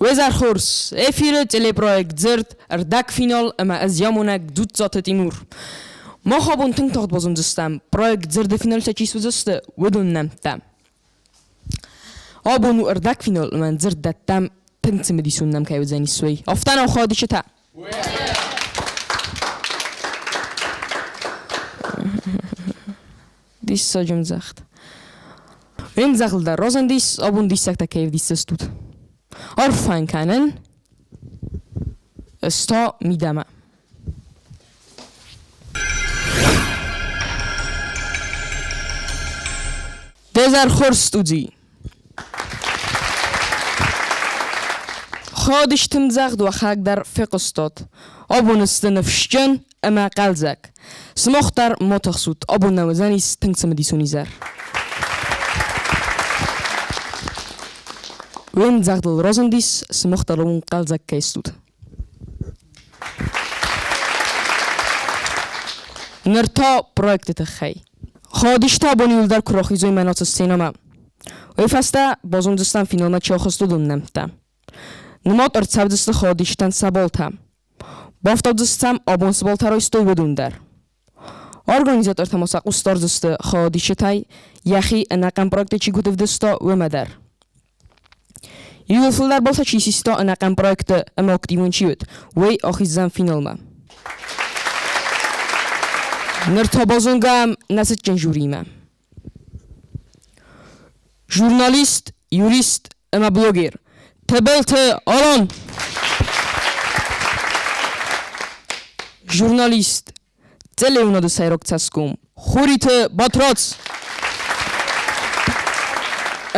Уезӕр хорз! Эфиры телепроект «Дзырд», ӕрдӕгфинал ӕмӕ ӕз йӕ амонӕг Дзуццаты Тимур. Мах абон тынг тагъд базондзыстӕм, проект «Дзырды» финалтӕ чи суыдзысты, уыдон нӕмттӕ. Абон у ӕрдӕгфинал ӕмӕ дзырд дӕттӕм, тынг цымыдисон нӕм кӕй уыдзӕнис, уый. Афтӕ нӕу Хадичытӕ? Диссаджы ӕмдзӕгъд. Уе мдзӕгъдыл дӕр разындис, абон диссӕгтӕ кӕй ӕвдисдзыстут. Арфӕн кӕнын, ӕз та мидӕмӕ. Де зӕр хорз студзи! Ходысты мдзӕгъд уӕхӕг дӕр фехъуыстат. Абон сты ныфсджын ӕмӕ хъӕлдзӕг. Сымах дӕр ма тыхсут, абон нӕ уыдзӕнис тынг цымыдисон изӕр. Уе мдзӕгъдыл разындис, сымах дӕр уым хъӕлдзӕг кӕй стут. Ныр та проекты тыххӕй. Ходысты абон иуылдӕр куы рахизой мӕн ацы сценӕмӕ. Уый фӕстӕ базондзыстӕм финалмӕ чи ахызт, уыдон нӕмттӕ. Нымад ӕрцӕудзысты ходистӕн сӕ балтӕ. Бафтаудзыстӕм абон цы балтӕ райстой, уыдон дӕр. Организатортӕ ма сӕ хъус дардзысты ходисджытӕй, йӕхи ӕнӕхъӕн проекты чи куыд ӕвдыста, уымӕ дӕр. Иууыл фылдӕр балтӕ чи систа ӕнӕхъӕн проекты ӕмӕ активон чи уыд, уый ахиздзӕн финалмӕ. Ныр та базонгӕ нӕ цытджын жюриимӕ. Журналист, юрист ӕмӕ блогер Тыбылты Алан. Журналист, Телеуынады сӕйраг цӕсгом Хуриты Батрадз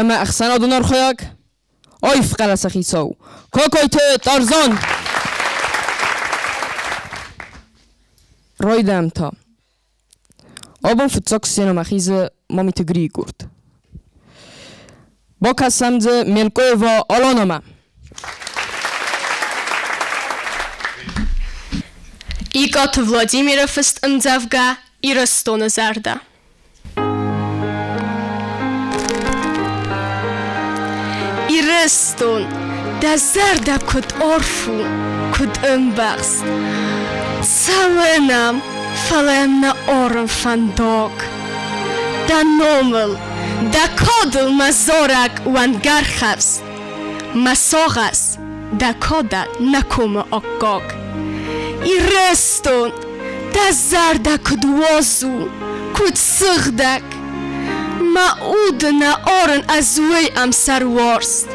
ӕмӕ ӕхсӕнадон архайӕг аив хъӕлӕсы хицау Кокойты Тарзан. Райдайӕм та. Абон фыццаг сценӕмӕ хизы Мамиты Григорд. Бакӕсӕм дзы Мелкоева Аланамӕ. Икъаты Владимиры фыст ӕмдзӕвгӕ Ирыстоны зӕрдӕ. Ирыстон, дӕ зӕрдӕ куыд арф у, куыд ӕмбӕхст. Цӕуы нӕм, фӕлӕ нӕ арын фӕндаг. Дӕ номыл, дӕ кадыл мӕ зарӕг уӕнгӕрхӕвст. Мӕ сагъӕс дӕ кадӕн нӕ комы аккаг. Ирыстон, дӕ зӕрдӕ куыд уаз у, куыд сыгъдӕг! Мӕ уды нӕ арын ӕз уый ӕмсӕр уарзт.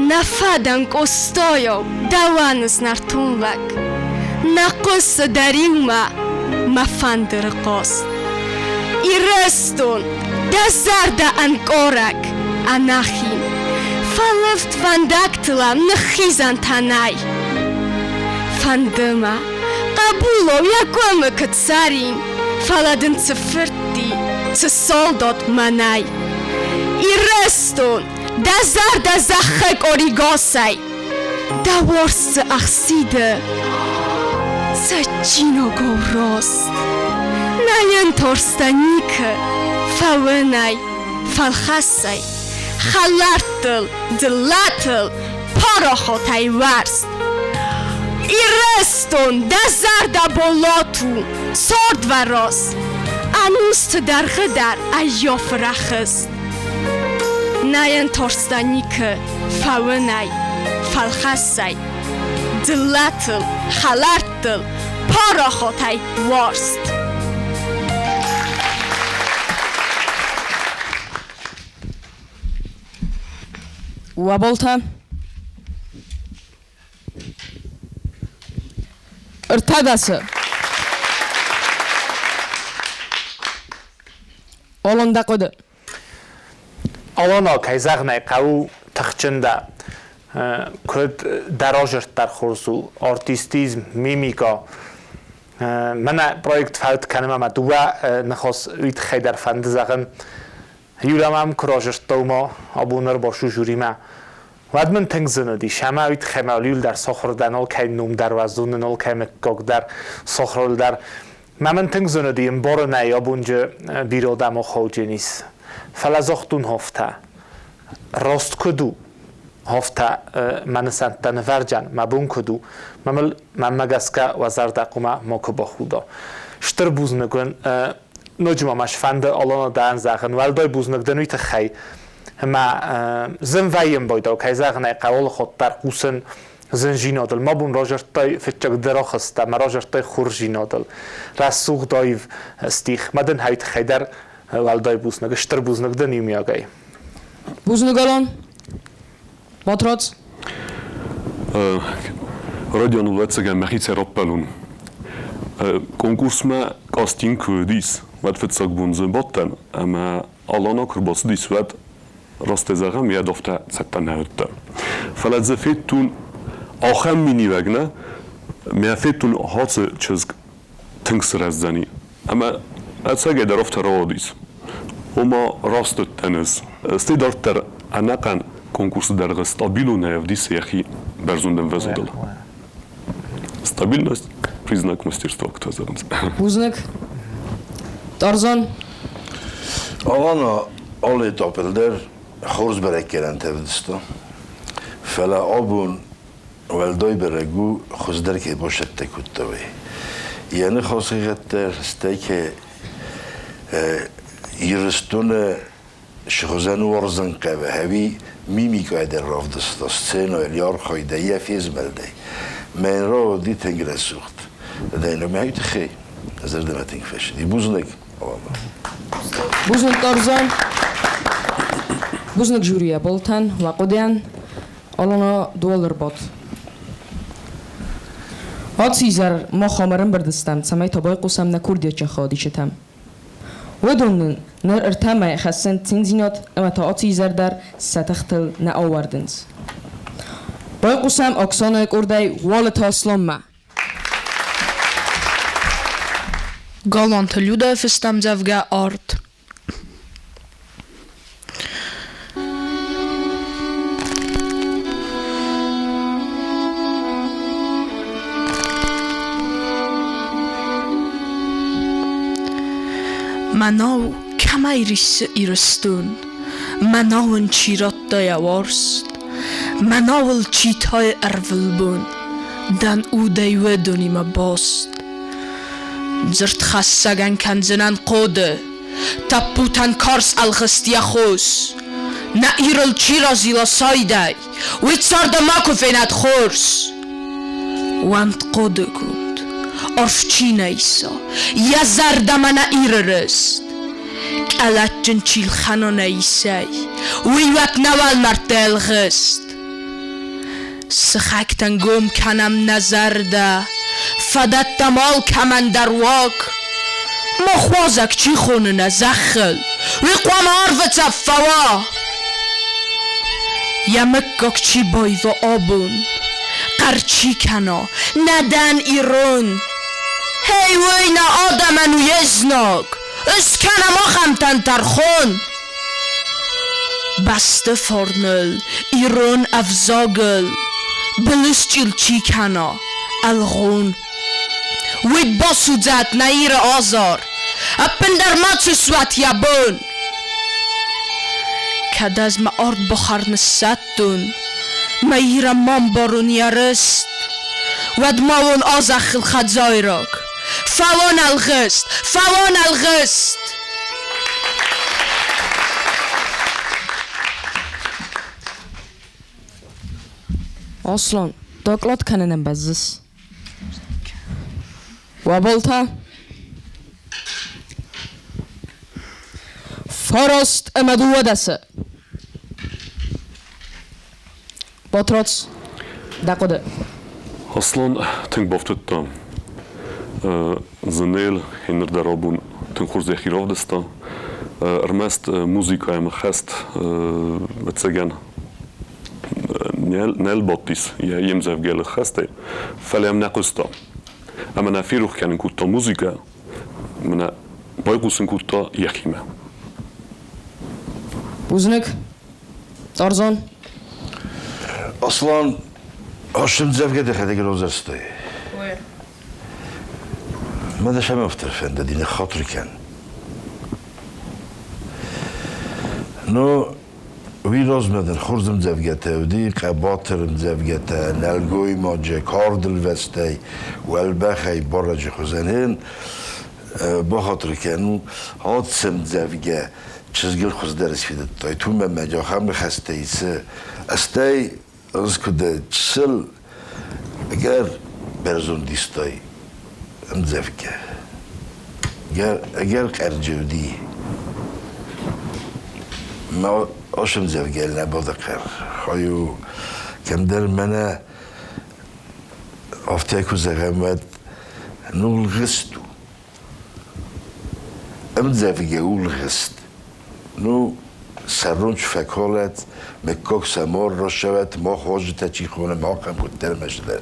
Нӕ фӕдӕн Къостайау дӕуӕн ызнӕртон лӕг, Нӕ хъуысы дӕ риумӕ мӕ фӕндыры хъазт. Ирыстон, дӕ зӕрдӕ ӕнкъарӕг, ӕнӕхин, Фӕлывд фӕндӕгтыл ӕм ныххизӕнтӕ нӕй. Фӕнды мӕ, хъӕбулау йӕ комы куыд цӕрин, Фӕлӕ дын цы фырт и, цы салдат мӕнӕй. Ирыстон, дӕ зӕрдӕ зӕххы къоригосӕй, Дӕ уарзт дзы ӕхсиды цӕджджинагау раст. Нӕ йын тарстӕ никуы, фӕуынӕй, фӕлхасӕй, Хӕлӕрттыл, дзыллӕтыл парахатӕй уӕрст. Ирыстон, дӕ зӕрдӕ болат у, цардвӕрӕз, Ӕнусты дӕргъы дӕр ӕййафы рӕхыс. Нӕ йын тарстӕ никуы, фӕуынӕй, фӕлхасӕй, Дзыллӕтыл, хӕлӕрттыл парахатӕй уарзт. Уӕ болтӕ? Ӕртӕдӕсы. Алан, дӕ хъуыды? Алана, кӕй зӕгъын ӕй хъӕуы, тыхджын дӕ. Куыд дӕ разӕрд дӕр хорз у, артистизм, мимика. Мӕнӕ проект фӕуд кӕнынмӕ мӕ дыууӕ ныхас уый тыххӕй дӕр фӕнды зӕгъын. Юля мӕм куы разырдта, уымӕ абон ӕрбацу жюримӕ, уӕд мын тынг зын уыдис ӕмӕ уый тыххӕй мӕ иу дӕр сахуыр дӕн, алкӕй ном дӕр уӕззонын, алкӕй мыггаг дӕр сахуырыл дӕр. Мӕ мын тынг зын уыди, ӕмбарын ӕй, абонджы бирӕ адӕмы хауджын ис. Фӕлӕ загътон афтӕ, раст куыд у? Афтӕ мӕ нысӕнттӕ нывӕрджан, мӕ бон куыд у, мӕ мыл мӕнмӕ гӕсгӕ уӕ зӕрдӕ хъуамӕ макуы бахуда. Стыр бузныг уын, ноджы ма мӕ сфӕнды Алана дӕн зӕгъын, уӕлдай бузныг дын уый тыххӕй, ӕмӕ зын вӕййы ӕмбойдау, кӕй зӕгъын ӕй хъӕуы, алыхатт дӕр хъусын зынзинадыл. Мӕ бон разӕрдтай фыццагдӕр ахызтӕ, мӕ разӕрдтай хорздзинадыл. Рӕсугъд аив стих. Мӕ дын хай тыххӕй дӕр уӕлдай бузныг, стыр бузныг дын иумиагӕй. Бузныг, Алан. Батрадз. Родион ӕвӕццӕгӕн мӕхицӕй раппӕлон. Конкурсмӕ кастинг куы уыдис, уӕд фыццаг бон дзы бадтӕн ӕмӕ Алана куы рбацыдис, уӕд растӕй зӕгъӕм, йӕ афтӕ цӕттӕ нӕ уыдтӕн. Фӕлӕ дзы федтон ахӕм миниуӕг нӕ, мӕ федтон ацы чызг тынг сырӕздзӕни. Ӕмӕ ӕцӕгӕй дӕр афтӕ рауадис. Ома раст уыдтӕн ӕз. Стӕй дарддӕр ӕнӕхъӕн конкурсы дӕргъы стабилонӕй ӕвдисы йӕхи бӕрзонд ӕмвӕзадыл. Стабильность – признак мастерства, кто зӕгъынц. Бузныг. Тарзан. Алана алы этапыл дӕр хорз бӕрӕггӕнӕнтӕ ӕвдыста. Фӕлӕ абон уӕлдай бӕрӕг у, хуыздӕр кӕй басӕттӕ кодта, уый. Йӕ ныхасыгъӕдтӕ, стӕй кӕй Ирыстоны сыхуызӕн уарзын хъӕуы, ӕви мимикӕ дӕр равдыста сценӕйыл, йӕ архайдӕй, йӕ фезмӕлдӕй. Мӕн рауади тынг рӕсугъд. Дӕ мӕ тыххӕй зӕрдӕмӕ тынг фӕцыди. Бузныг, Алана. Бузныг, Тарзан. Бузныг жюрийӕ Болтӕн, Лакъуыдиан. Алана дуал ӕрбадт. Ацы изӕр мах ам ӕрӕмбырд стӕм, цӕмӕй та байхъусӕм нӕ курдиатджын хайадисджытӕм. Уыдон нын ныр ӕртӕ мӕйы хӕссынц циндзинад ӕмӕ та ацы изӕр дӕр сӕ тыхтыл нӕ ауӕрдынц. Байхъусӕм Оксанайы къордӕй Уалыты Асланмӕ. Галуанты Людӕ фыста ӕмдзӕвгӕ Арт. Мӕнау кӕмӕй риссы Ирыстон, Мӕнау ын чи радта йӕ уарзт, Мӕнау ыл чи тайы ӕрвылбон, Дӕн удӕй уыдонимӕ баст. Дзырдхӕссӕгӕн кӕндзынӕн хъоды, Тӕппутӕн карз ӕлгъыст йӕ хос. Нӕ Ирыл чи разила сайдӕй, Уый царды макуы фенӕд хорз. Уӕнт хъодыгонд, арф чи нӕ иса, Йӕ зӕрдӕмӕ нӕ Иры рыст. Къӕлӕтджын чи лхӕна нӕ исӕй, Уый уӕд нӕ уӕлмӕрдты ӕлгъыст. Сыхӕгтӕн гом кӕнӕм нӕ зӕрдӕ, Фӕдӕттӕм алкӕмӕн дӕр уаг. Мах уазӕг чи хоны нӕ зӕххыл, Уый хъуамӕ арвы цӕф фӕуа. Йӕ мыггаг чи баива абон, Хъӕр чи кӕна, нӕ дӕн ирон. Гьей, уый нӕ адӕмӕн у йе знаг, Ыскӕнӕм ахӕмтӕн тӕрхон. Бӕсты фарныл, ирон ӕвзагыл Былысчъил чи кӕна, ӕлгъон. Уый басудзӕд нӕ Иры азар, Ӕппындӕр мацы суӕд йӕ бон. Кӕд ӕз мӕ ард бахӕр ныссӕттон, Мӕ Ирӕн ма мбарон йӕ рыст, Уӕд ма уон а зӕххыл хӕдзайраг, Фӕуон ӕлгъыст, фӕуон ӕлгъыст! Аслан, доклад кӕнынӕн бӕззыс? Уӕ та? Фараст ӕмӕ дыууадӕсы. Батрадз, дӕ хъуыды. Аслан тынг бафтыдта Зынел ныр дӕр абон тынг хорз йӕхи равдыста. Ӕрмӕст музыкӕимӕ хӕст, ӕвӕццӕгӕн, нал бадтис йе мдзӕвгӕйы хӕстӕй, фӕлӕ йӕм нӕ хъуыста. Ӕмӕ нӕ ферох кӕнын кодта музыкӕ, мӕнӕ байхъусын кодта йӕхимӕ. Бузныг. Тарзан. Аслан, ӕмдзӕвгӕ дӕхӕдӕг равзӕрстай? Мӕ дӕ сӕм фӕндыди, ныххатыр кӕн. Ну, Уый размӕ дӕр хорз ӕмдзӕвгӕтӕ уыди, хъӕбатыр ӕмдзӕвгӕтӕ, нӕлгоймаджы кардылвӕстӕй, уӕлбӕхӕй барӕджы хуызӕн. Бахатыр кӕн, ацы ӕмдзӕвгӕ чызгыл хуыздӕр сфидыдтай, тумӕ мӕ ахӕм ныхӕстӕ исы. Стӕй ӕз куы дӕ чысыл ӕгӕр бӕрзонд истай ӕмдзӕвгӕ. Ӕгӕр къӕрджы уыди. Мӕ ас ӕмдзӕвгӕ нӕ бадахъӕр. Хай-у кӕмдӕр мӕнӕ афтӕ куы зӕгъӕм, уӕд ну лгъыст у. Ӕмдзӕвгӕ у лгъыст. Ну, сӕррон чи фӕкалӕд, мыггаг сӕ ма рацӕуӕд, ма хъазджытӕ чи хонӕм, ахӕм куыддӕр ӕмӕ цыдӕр.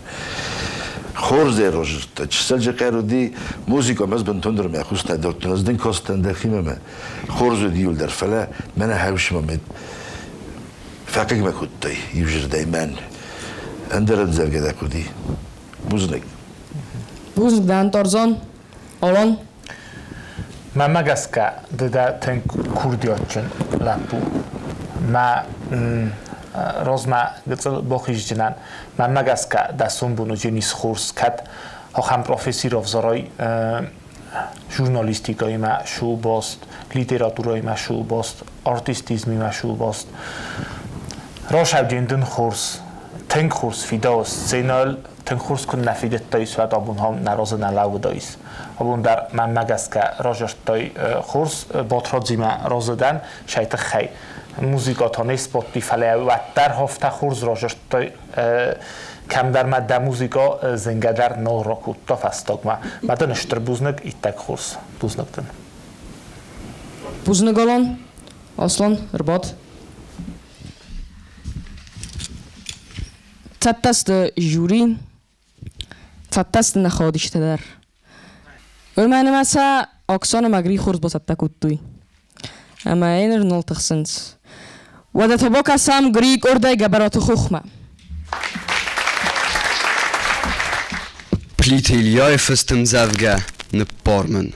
Хорз ӕй разырдта. Чысылджы хъӕр уыди, музыкӕ ӕз бынтондӕр мӕ хъус нӕ дардтон, ӕз дын кастӕн дӕхимӕ мӕ. Хорз уыди иуылдӕр, фӕлӕ мӕнӕ хӕусмӕ мӕ фӕхъыг мӕ кодтай иузӕрдӕй мӕн. Ӕндӕр ӕмдзӕвгӕ дӕ уыди. Бузныг. Бузныг дӕн, Торзон. Алан? Мӕнмӕ гӕсгӕ, ды дӕ тынг курдиатджын лӕппу. Мӕ размӕ гыццыл бахизджынӕн. Мӕнмӕ гӕсгӕ, дӕ сомбон уыдзӕнис хорз, кӕд ахӕм професси равзарай журналистикӕимӕ шоу-баст, литературӕимӕ шоу-баст, артистизмимӕ шоу-баст. Рацӕуджын дын хорз, тынг хорз фидауы сценӕйыл тынг хорз куыннӕ фидыдтаис, уӕд абон нӕ разы нӕ лӕууыдаис. Абон дӕр мӕнмӕ гӕсгӕ разырдтай хорз Батрадзимӕ разы дӕн, сӕй тыххӕй. Музыкӕ та не сбадти, фӕлӕ уӕддӕр афтӕ хорз разырдтай, кӕмдӕр ма дӕ музыкӕ зынгӕ дӕр нал ракодта фӕстагмӕ. Мӕ дын стыр бузныг, иттӕг хорз. Бузныг дын. Бузныг, Алан. Аслан, ӕрбад. Цӕттӕ сты жюри, цӕттӕ сты нӕ хаудистӕ дӕр. Уымӕн ӕмӕ сӕ Оксон ӕмӕ Гри хорз бацӕттӕ кодтой. Ӕмӕ ныр нал тыхсынц. Уӕдӕ та бакӕсӕм Грийы къордӕй Гӕбӕраты хохмӕ. Плиты Ильяйы фыст ӕмдзӕвгӕ «Ныппар мын».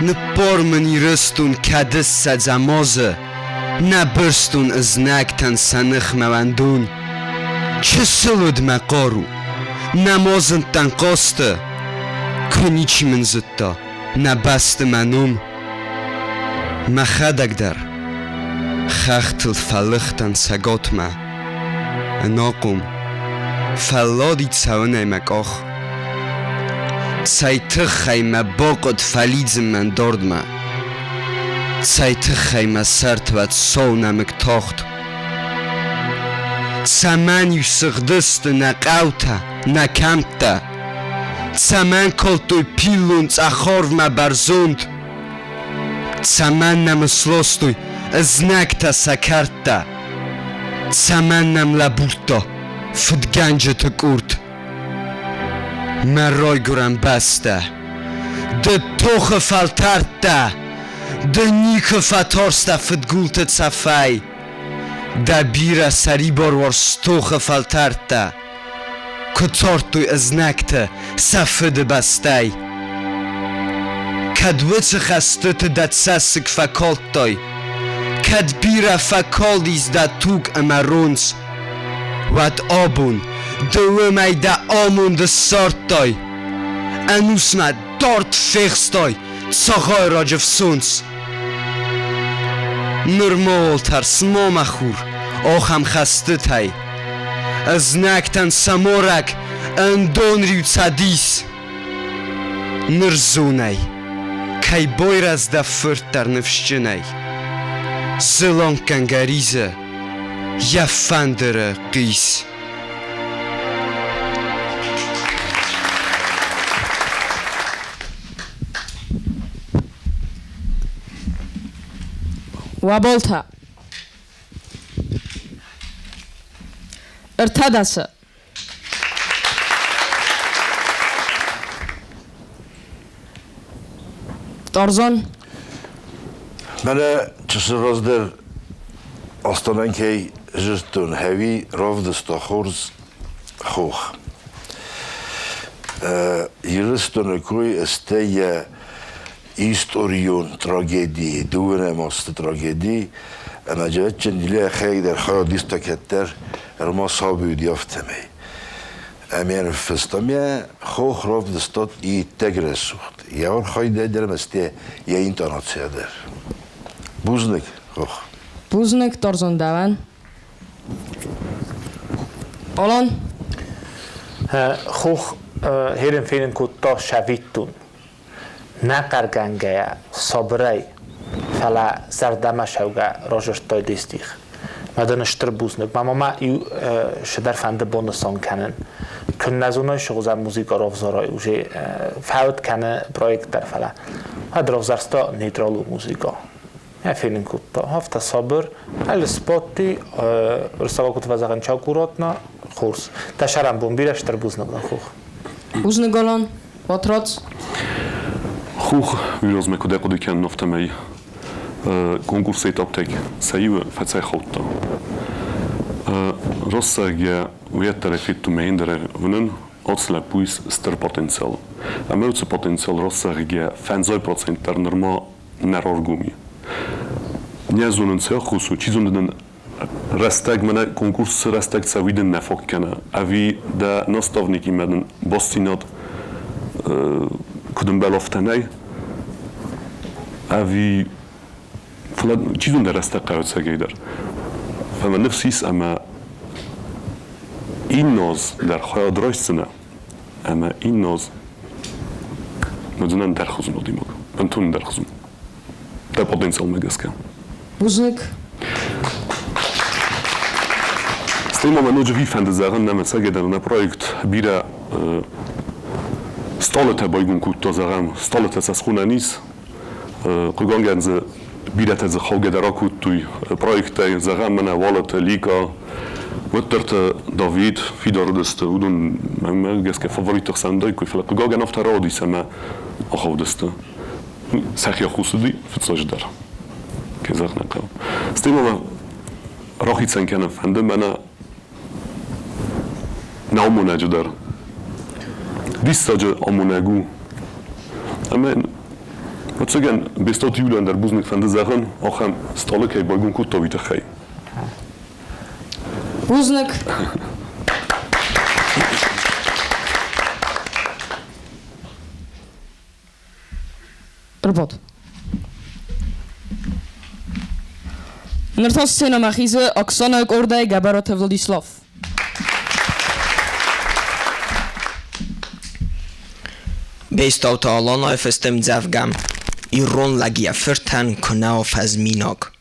Ныппар мын Ирыстон кӕд ыссӕдзӕм азы, Нӕ бырстон ызнӕгтӕн сӕ ныхмӕ уӕндон. Чысыл уыд мӕ хъару, нӕма зындтӕн хъазты, Куы ничи мын зыдта нӕ бӕсты мӕ ном. Мӕхӕдӕг дӕр хӕхтыл фӕлыгътӕн цӕгатмӕ, ӕнахъом, фӕллади цӕуынӕй мӕ къах. Цӕй тыххӕй мӕ бахъуыд фӕлидзын мӕн дардмӕ? Цӕй тыххӕй мӕ сӕрты уӕд сау нӕмыг тахт? Цӕмӕн-иу сыгъдысты нӕ хъӕутӕ, нӕ кӕмттӕ? Цӕмӕн калдтой пиллон цъӕх арвмӕ бӕрзонд? Цӕмӕн нӕм ысластой ызнӕгтӕ сӕ кӕрдтӕ? Цӕмӕн нӕм лӕбурдта фыдгӕнджыты къорд? Мӕ райгуырӕн бӕстӕ, ды тохы фӕлтӕрдтӕ, ды никуы фӕтарстӕ фыдгулты цӕфӕй. Дӕ бирӕ сӕрибаруарзт тохы фӕлтӕрдтӕ куы цардтой ызнӕгтӕ сӕ фыдыбӕстӕй. Кӕд уыцы хӕстыты дӕ цӕссыг фӕкалдтай, кӕд бирӕ фӕкалдис дӕ туг ӕмӕ рондз, уӕд абон ды уымӕй дӕ амонд ссардтай, ӕнусмӕ дард фехстай цагъайраджы фсондз. Ныр ма тӕрс, ма, мӕ хур, ахӕм хӕстытӕй. Ызнӕгтӕн сӕ морӕг ӕндонриу цӕдис. Ныр зонай, кӕй байрӕз дӕ фырт дӕр ныфсджынӕй. Зыланггӕнгӕ ризы йӕ фӕндыры хъис. Уӕболтӕ. Ӕртӕдӕсы. Тарзан. Мӕнӕ чысыл раздӕр Астанӕн кӕй зыдтон, хӕви равдыста хорз хох. Ирыстоны кой, стӕй йӕ историон трагеди, дыууынӕм азты трагеди, ӕмӕ джӕвӕдджын дилӕхӕг дӕр хайадиста кӕддӕр ӕрма саби уыди, афтӕмӕй. Ӕмӕ ныффыстам йӕ хох равдыстат иттӕг рӕсугъд. Йӕ архайдӕй дӕр ӕмӕ стӕй йӕ интонацийӕ дӕр. Бузныг, хох. Бузныг, Торзон дӕуӕн. Алан? Хох херен фенын кодта сӕвиттон. Нӕ хъӕргӕнгӕйӕ, сабырӕй, фӕлӕ зӕрдӕмӕ цӕугӕ разырдтай де стих. Мӕ дын стыр бузныг. Мӕ мамӕ иу цыдӕр фӕнды бонысан кӕнын. Куыннӕ зонай, сыгъдзӕн музыка равзарай, уже фӕуд кӕны проект дӕр, фӕлӕ уӕд равзӕрста нейтралон музыка. Йӕ фенын кодта. Афтӕ сабыр, ӕлы сбадти, Рысава куыд фӕзӕгъын, аккуратно, хорз. Дӕ сӕрӕнбон бирӕ, стыр бузныг дын, Хух. Бузныг, Алан. Батрадз. Хух уирозмӕ куыд ахъуыды кӕнын, афтӕмӕй конкурсы этаптӕй сӕ иуы фӕцӕйхаудта. Россаг йӕ уӕддӕр федтон мӕ ӕндӕр уынын, ацы лӕппуйы стыр потенциал. Ӕмӕ уыцы потенциал россаггӕ 5% дӕр нырма нӕ раргом и. Не зонын цы ӕххуыс у, чи зоны дын рӕстӕг мӕнӕ конкурсы рӕстӕг цӕуи дын нӕ фаг кӕна, ӕви дӕ наставникимӕ дын бастдзинад куыд ӕмбӕлы, афтӕ нӕй, ӕви фӕлӕ чи зоны дӕ рӕстӕг хъӕуы ӕцӕгӕйдӕр. Фӕлӕ ныфс ис ӕмӕ инноз дӕр хайад райсдзынӕ ӕмӕ инноз уыдзӕн ӕндӕрхуызон адӕймаг, бынтон ӕндӕрхуызон. Дӕ потенциалмӕ гӕсгӕ. Бузныг. Стӕй ма мӕ ноджы уый фӕнды зӕгъын, нӕм ӕцӕгӕйдӕр нӕ проект бирӕ стъалытӕ байгом кодта, зӕгъӕм, стъалытӕ сӕ схонӕн ис. Хъыгагӕн дзы бирӕтӕ дзы хаугӕ дӕр акодтой проекттӕй, зӕгъӕм, мӕнӕ Уалыты Лика, уӕддӕр Давид, фидар уыдысты, уыдон мӕнмӕ гӕсгӕ фаворитты хсӕн уыдаиккой, фӕлӕ хъыгагӕн афтӕ рауадис ӕмӕ ахаудысты. Сӕхи аххос уыди фыццаджыдӕр, кӕй зӕгъын ӕй хъӕуы. Стӕй ма мӕ рахицӕн кӕнын фӕнды мӕнӕ наумонӕджы дӕр. Диссаджы амонӕг у. Ӕмӕ ӕвӕццӕгӕн Бестауты Юлийӕн дӕр бузныг фӕнды зӕгъын, ахӕм стъалы кӕй байгом кодта, уый тыххӕй. Бузныг. Ӕрбад. Ныр та сценӕмӕ хизы Оксана къордӕй Гӕбӕраты Владислав. Бестауты Аланайы фыст ӕмдзӕвгӕ «Ирон лӕг йӕ фыртӕн куы нӕ у фӕзминаг».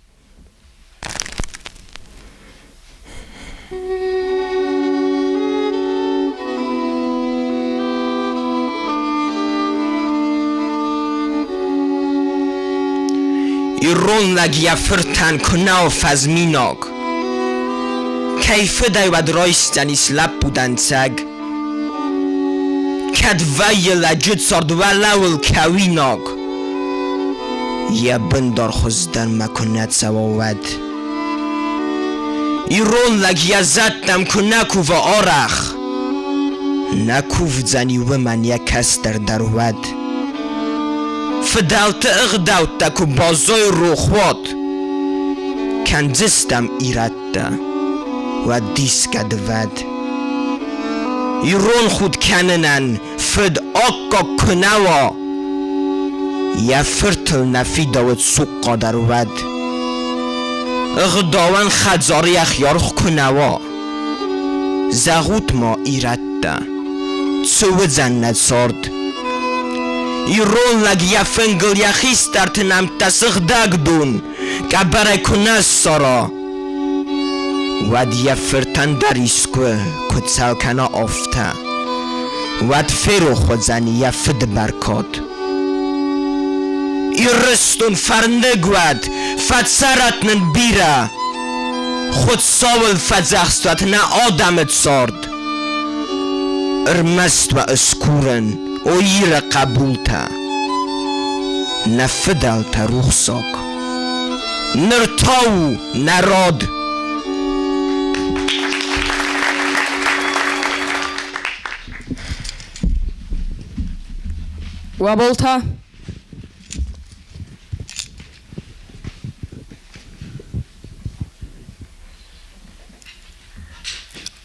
Ирон лӕг йӕ фыртӕн куы нӕ у фӕзминаг, Кӕй фыдӕй уӕд райсдзӕнис лӕппу дӕнцӕг? Кӕд вӕййы лӕджы цард уӕлӕуыл кӕуинаг? Йӕ бындар хуыздӕрмӕ куы нӕ цӕуа, уӕд. Ирон лӕг йӕ зӕдтӕм куы нӕ кува арӕх, Нӕ кувдзӕни уымӕн йӕ кӕстӕр дӕр уӕд. Фыдӕлты ӕгъдӕуттӕ куы баззайой рохуат, Кӕндзыстӕм ирӕттӕ, уӕд дисгӕ дывӕд. Ирон худ кӕнынӕн фыд аккаг куы нӕ уа, Йӕ фыртыл нӕ фидауы цухъхъа дӕр уӕд. Ӕгъдауӕн хӕдзары йӕхи аргъ куы нӕ уа, Зӕгъут-ма, ирӕттӕ, цы уыдзӕн нӕ цард? Ирон лӕг йӕ фынгыл йӕ хистӕрты нӕмттӕ сыгъдӕг дон къӕбӕрӕй куы нӕ ссара, уӕд йӕ фыртӕн дӕр искуы куы цӕл кӕна афтӕ, уӕд ферох уыдзӕн йӕ фыды бӕркад. Ирыстон фӕрныг уӕд, фӕцӕрӕт нын бирӕ, Хуыцауыл фӕдзӕхст уӕд нӕ адӕмы цард. Ӕрмӕст уӕ ыскурын, о Иры хъӕбултӕ, Нӕ фыдӕлтӕ рухсаг. Ныр та у нӕ рад. Уӕ болтӕ.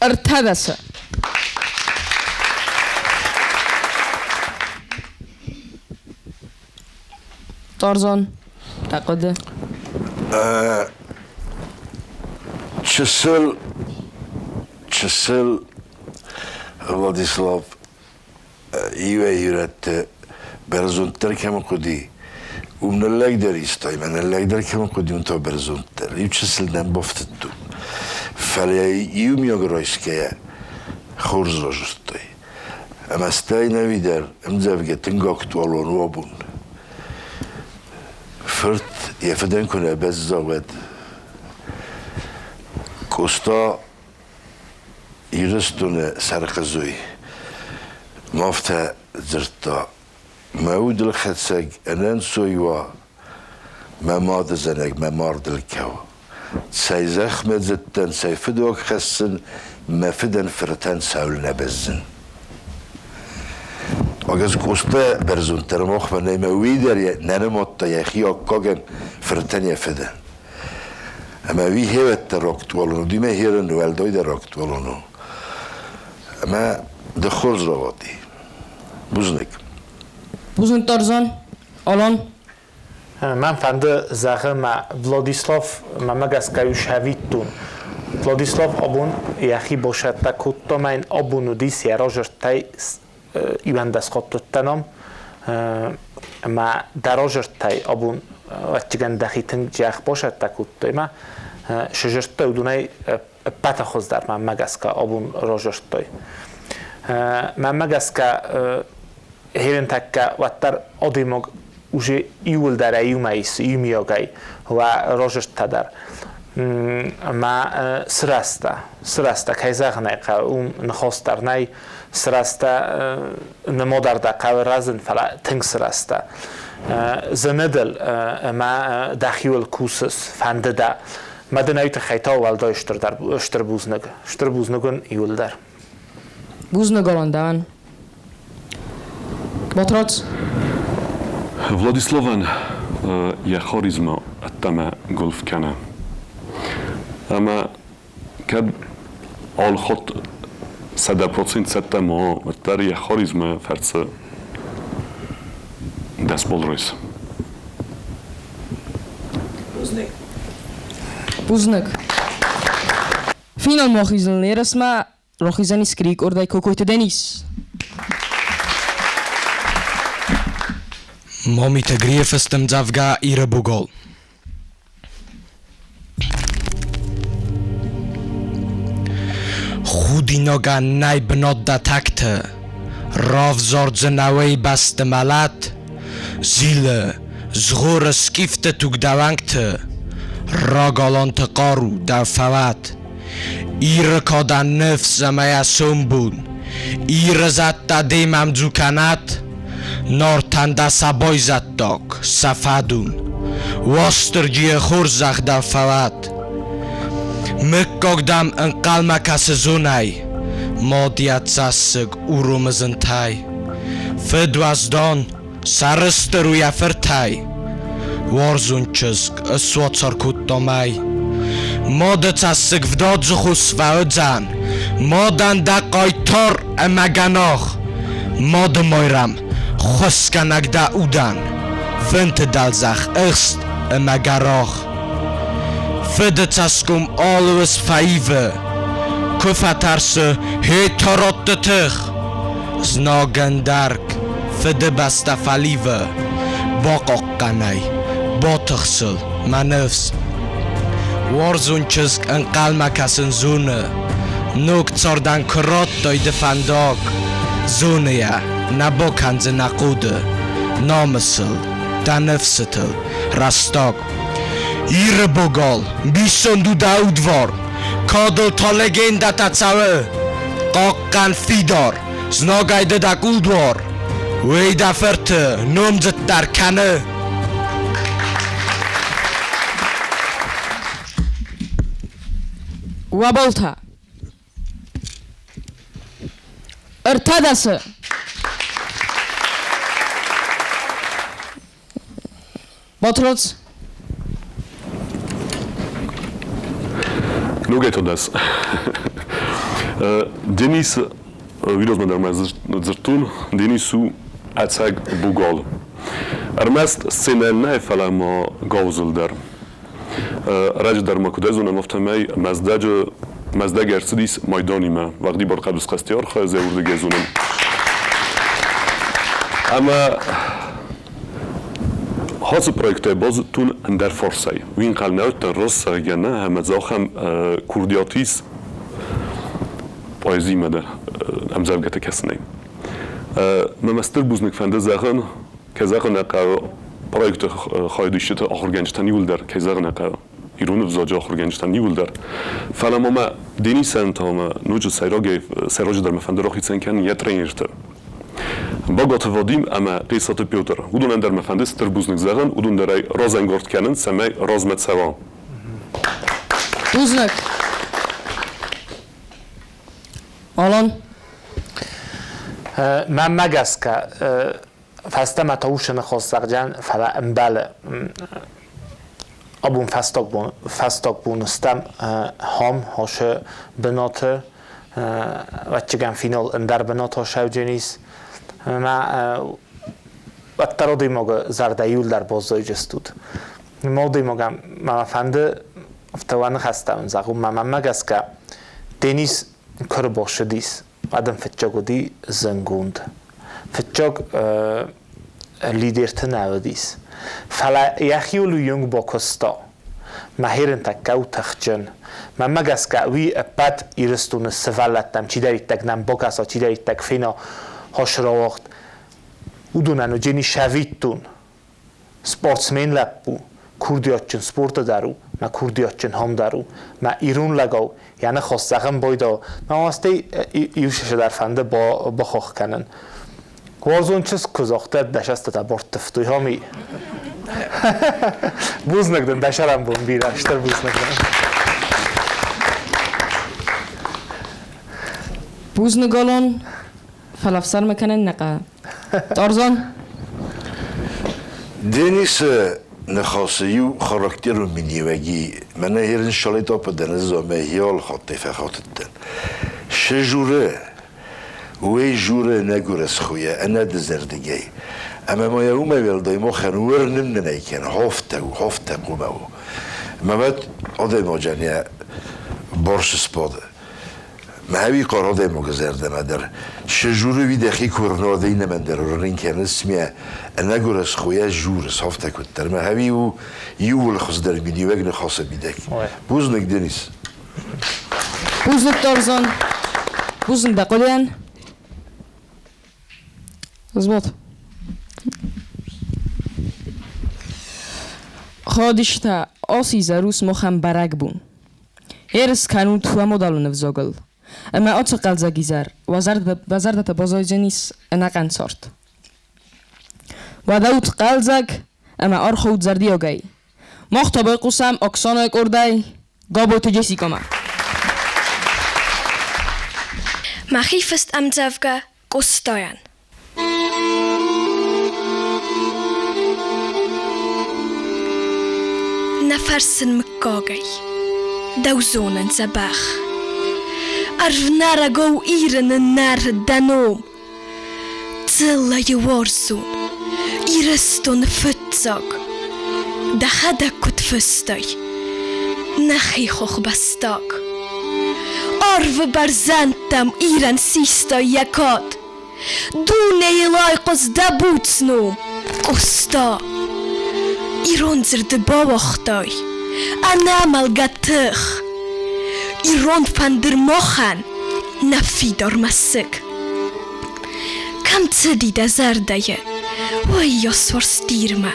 13. Торзон, дӕ хъуыды? Чысыл, чысыл Владислав иуӕй-иу рӕтты бӕрзонддӕр кӕм хъуыди, уым ныллӕгдӕр истой, мӕ ныллӕгдӕр кӕм хъуыди, уым та бӕрзонддӕр. Иу чысыл нӕм бафтыдтон. Фӕлӕ иумиаг райсгӕйӕ хорз разылдтой. Ӕмӕ стӕй нӕуи дӕр ӕмдзӕвгӕ тынг актуалон у абон. Фырт йӕ фыдӕн куы нӕ бӕзза, уӕд Къоста Ирыстоны сӕрхъызой ма афтӕ дзырдта: Мӕ удылхӕцӕг ӕнӕнцой уа, мӕ мадызӕнӕг мӕ мардыл кӕуы. Цӕй зӕхмӕ дзыдтӕн, цӕй фыдуаг хӕссын, мӕ фыдӕн фыртӕн цӕуылнӕ бӕззын. Агӕз Къоста бӕрзонддӕр махмӕ нӕй, мӕ уый дӕр нӕ нымадта йӕхи аккагӕн фыртӕн йӕ фыдӕн. Ӕмӕ уый хевӕддӕр актуалон у, димӕ херын уӕлдайдӕр актуалон у. Ӕмӕ ды хорз рауади. Бузныг. Бузныг, Тарзан. Алан. Мӕн фӕнды зӕгъы мӕ Владислав мӕмӕ гӕсгӕ у сӕвиттон. Владислав абон йӕхи басӕттӕ кодта, мӕ йын абон уыдис йӕ разӕрдтӕй 11 хатт уыдтӕн ам. Ӕмӕ дӕ разӕрдтӕй абон ӕвӕццӕгӕн дӕхи тынг дзӕх басӕттӕ кодтай мӕ сызырдтай уыдонӕй ӕппӕты хуыздӕр мӕнмӕ гӕсгӕ абон разӕрдтой. Мӕнмӕ гӕсгӕ херентӕккӕ уӕддӕр адӕймаг уже иууылдӕр иумӕ ис, иумиагӕй уӕ разӕрдтӕ дӕр. Ӕмӕ сырӕзтӕ, сырӕзтӕ, кӕй зӕгъын ӕй хъӕуы, уым ныхас дӕр нӕй, сырӕзтӕ нымад дӕ хъӕуы рӕзын, фӕлӕ тынг сырӕзтӕ. Зыны дыл ӕмӕ дӕхиуыл кусыс, фӕнды дӕ. Мӕ дын ӕй тыххӕй та уӕлдай стырдӕр, стыр бузныг. Стыр бузныг уын иууылдӕр. Бузныг, Алан, дӕуӕн. Батрадз. Владиславӕн йӕ харизмӕ ӕддӕмӕ гуылф кӕны. Ӕмӕ кӕд алхатт 100% цӕттӕ ма уа, уӕддӕр йӕ харизмӕ фӕрцы 10 балл райсы. Бузныг. Бузныг. Финалмӕ ахизыны ерысмӕ рахизӕн ис къордӕй Кокойты Денис. Мамиты Грийы фыст ӕмдзӕвгӕ Иры бугол. Худинагӕн нӕй бынат дӕ тӕгты, Равзардзынӕ уый бӕсты мӕлӕт. Зилы, згъоры скъифты туг дӕ уӕнгты, Рагаланты хъару дӕ фӕуӕд. Иры кадӕн ныфс ӕмӕ йӕ сомбон, Иры зӕдтӕ демӕ ӕмдзу кӕнӕт, Нартӕн дӕ сӕ байзӕддаг, сӕ фӕдон, Уастырджийы хорзӕх дӕ фӕуӕд. Мыггаг дӕм ӕнхъӕлмӕ кӕсы зонӕй, Мад йӕ цӕссыг уромы зынтӕй. Фыд уӕздан, сӕрыстыр у йӕ фыртӕй. Уарзон чызг ысуацар кодта мӕй. Мады цӕссыг вдадзы хос фӕуыдзӕн, Мадӕн дӕ хъайтар ӕмӕ гӕнах. Мады Майрӕм, хосгӕнӕг дӕ удӕн, Фынты дӕлдзӕх ӕхст ӕмӕ гӕрах. Фыды цӕсгом алывыс фӕивы, Куы фӕтӕрсы хетӕротты тых. Знагӕндӕрг Фыдыбӕстӕ фӕливы, Бахъахъхъӕнай, батыхсыл, мӕ ныфс. Уарзон чызг ӕнхъӕлмӕ кӕсын зоны, Ног цардӕн куы радтай ды фӕндаг, Зоны йӕ, нӕ бакӕндзынӕ хъоды, Намысыл, дӕ ныфсытыл, рӕстаг. Иры богал, мбисонд у дӕ удвар, Кадыл та легендӕтӕ цӕуы. Хъахъхъӕн фидар, знагӕй ды дӕ кулдуар, Уый дӕ фырты номдзыддӕр кӕны. Уӕ 13. Батрадз. Ногӕй та дӕс. Денис уыдонмӕ дӕр ма дзырдтон, Денис у ӕцӕг богал. Ӕрмӕст сценӕйыл нӕ, фӕлӕ ма гаузыл дӕр. Раджы дӕр ма куыд зонӕм, афтӕмӕй Мӕздӕджы Мӕздӕг ӕрцыдис майданимӕ. Уӕгъдибар хъӕбысхӕсты архайы уырдыгӕй зонӕм. Ӕмӕ ацы проектӕй базыдтон ӕндӕр фарсӕй. Уый ӕнхъӕл нӕ уыдтӕн, раст зӕгъгӕ нӕ, ӕмӕ дзы ахӕм курдиат ис поэзимӕ дӕр ӕмдзӕвгӕтӕ кӕсынӕй. Мӕ стыр бузныг фӕнды зӕгъын, кӕй зӕгъын ӕй хъӕуы, проекты хайадисджыты ахуыргӕнджытӕн иууылдӕр, кӕй зӕгъын ӕй хъӕуы, ирон ӕвзаджы ахуыргӕнджытӕн иууылдӕр. Фӕлӕ ма мӕ Денисӕн та мӕ ноджы сӕйрагӕй, сӕйраджыдӕр мӕ фӕнды рахицӕн кӕнын йӕ тренерты. Багаты Вадим ӕмӕ Хъесаты Петр. Уыдонӕн дӕр мӕ фӕнды стыр бузныг зӕгъын, уыдон дӕр ӕй разӕнгард кӕнынц, цӕмӕй размӕ цӕуа. Бузныг. Алан. Мӕнмӕ гӕсгӕ, фӕстӕмӕ та усы ныхас зӕгъдзӕн, фӕлӕ ӕмбӕлы. Абон фӕстаг бон, фӕстаг бон стӕм хам ашы бынаты, ӕвӕццӕгӕн финал ӕндӕр бынаты сӕвдженис. Мӕ уӕддӕр адӕймагы зӕрдӕ иуылдӕр баззайджыстут. Мӕ адӕймагӕн мӕ фӕнды афтӕ уӕ ныхӕстӕ уын зӕгъон, мӕ мӕнмӕ гӕсгӕ Денис куы ӕрбацыдис, адӕм фыццаг уыди зынгонд. Фыццаг лидерты нӕ уыдис. Фӕлӕ йӕхиуыл уыйонг бакуыста. Мӕ херын тӕккӕ у тыхджын. Мӕнмӕ гӕсгӕ, уый ӕппӕт Ирыстоны сывӕллӕттӕм чидӕриддӕр нӕм бакӕса, чидӕриддӕр фена хосрауагъд, уыдонӕн уыдзӕни сӕвиттон. Спортсмен лӕппу, курдиатджын спорты дӕр у, мӕ курдиатджын хом дӕр у, мӕ ирон лӕгау йӕ ныхас зӕгъын байдау, мӕ стӕй иу чысылдӕр фӕнды бахахх кӕнын. Уарзон чызг куы загъта, дӕ цӕстытӕ бартдывтой, хоми. Бузныг дын, дӕ сӕрӕнбон бирӕ, стыр бузныг дын. Бузныг, Алан, фӕлӕ ӕфсӕрмы кӕнын нӕ хъӕуы. Тарзан? Денисы ныхасы иу характерон миниуӕги мӕнӕ ерын шалетопы дӕн ӕз ӕмӕ йӕ хаттӕй фӕхатыдтӕн. Шы журы, уый журы нӕ гуырысхойӕ, ӕнӕдызӕрдыгӕй. Ӕмӕ ма йӕ уымӕй уӕлдай махӕн уырнын нын ӕй кӕны, хофтӕ у, хофтӕ хъуымӕ у. Мӕ мад адӕймаджы йӕ барсы сбады. Мӕ хъӕр адӕймаджы зӕрдӕмӕ дӕр шы журы уи дӕхи куырнадӕй нӕмӕн дӕр уырнын кӕныс мӕ ӕнӕгуырысхойӕ журы сафтӕ куыддӕр. Мӕ хӕви у иууыл хуыздӕр миниуӕг ныхасы мидӕг. Бузныг, Денис. Бузныг, Тарзан. Бузныг дӕ хъуыдыйӕн. Взвод. Ходистӕ, ацы изӕр у сымахӕн бӕрӕгбон. Ерыс кӕнут уӕ мадӕлон ӕвзагыл. Ӕмӕ ацы хъӕлдзӕг изӕр уӕ зӕрдӕтӕ баззайдзӕнис ӕнӕхъӕн цард. Уӕдӕ ут хъӕлдзӕг ӕмӕ архаут зӕрдиагӕй. Мах та байхъусӕм Оксанайы къордӕй Габойты Джессикамӕ. Мӕхи фыст ӕмдзӕвгӕ Къостайӕн. Нӕ фӕрсын мыггагӕй, дӕу зонын дзӕбӕх. Ӕрвнӕрӕгау Иры ныннӕрыд дӕ ном. Дзыллӕйы уарзон, Ирыстоны фыццаг. Дӕхӕдӕг куыд фыстай, нӕхи хохбӕстаг. Арвы бӕрзӕндтӕм Ирӕн систай йӕ кад. Дунейыл айхъуыст дӕ буц ном, Къоста. Ирон дзырды бауагътай ӕнӕмӕлгӕ тых. Ирон фӕндыр махӕн нӕ фидар мӕсыг. Кӕм цыди дӕ зӕрдӕйы, уыйас уарзт Ирмӕ.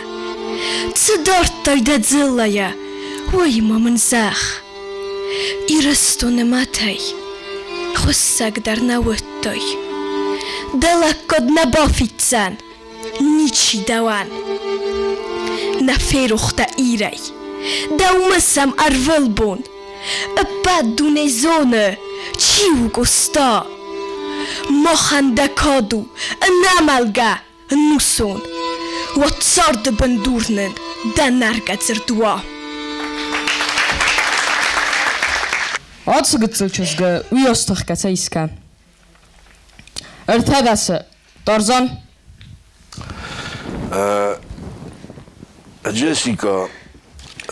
Цы дардтай дӕ дзыллӕйӕ, уый ма мын зӕгъ. Ирыстоны мӕтӕй хуыссӕг дӕр нӕ уыдтай. Дӕ лӕггад нӕ бафиддзӕн ничи дӕуӕн. Нӕ ферох дӕ Ирӕй, дӕу мысӕм ӕрвылбон. Ӕппӕт дуне зоны, чи у Къоста. Махӕн дӕ кад у ӕнӕмӕлгӕ, ӕнусон. Уӕд царды бындур нын. Дӕ нӕргӕ дзырд уа. Ацы гыццыл чызгы уыйас тых кӕцӕй искӕ? Ӕртӕдӕсы. Тарзан. Джессика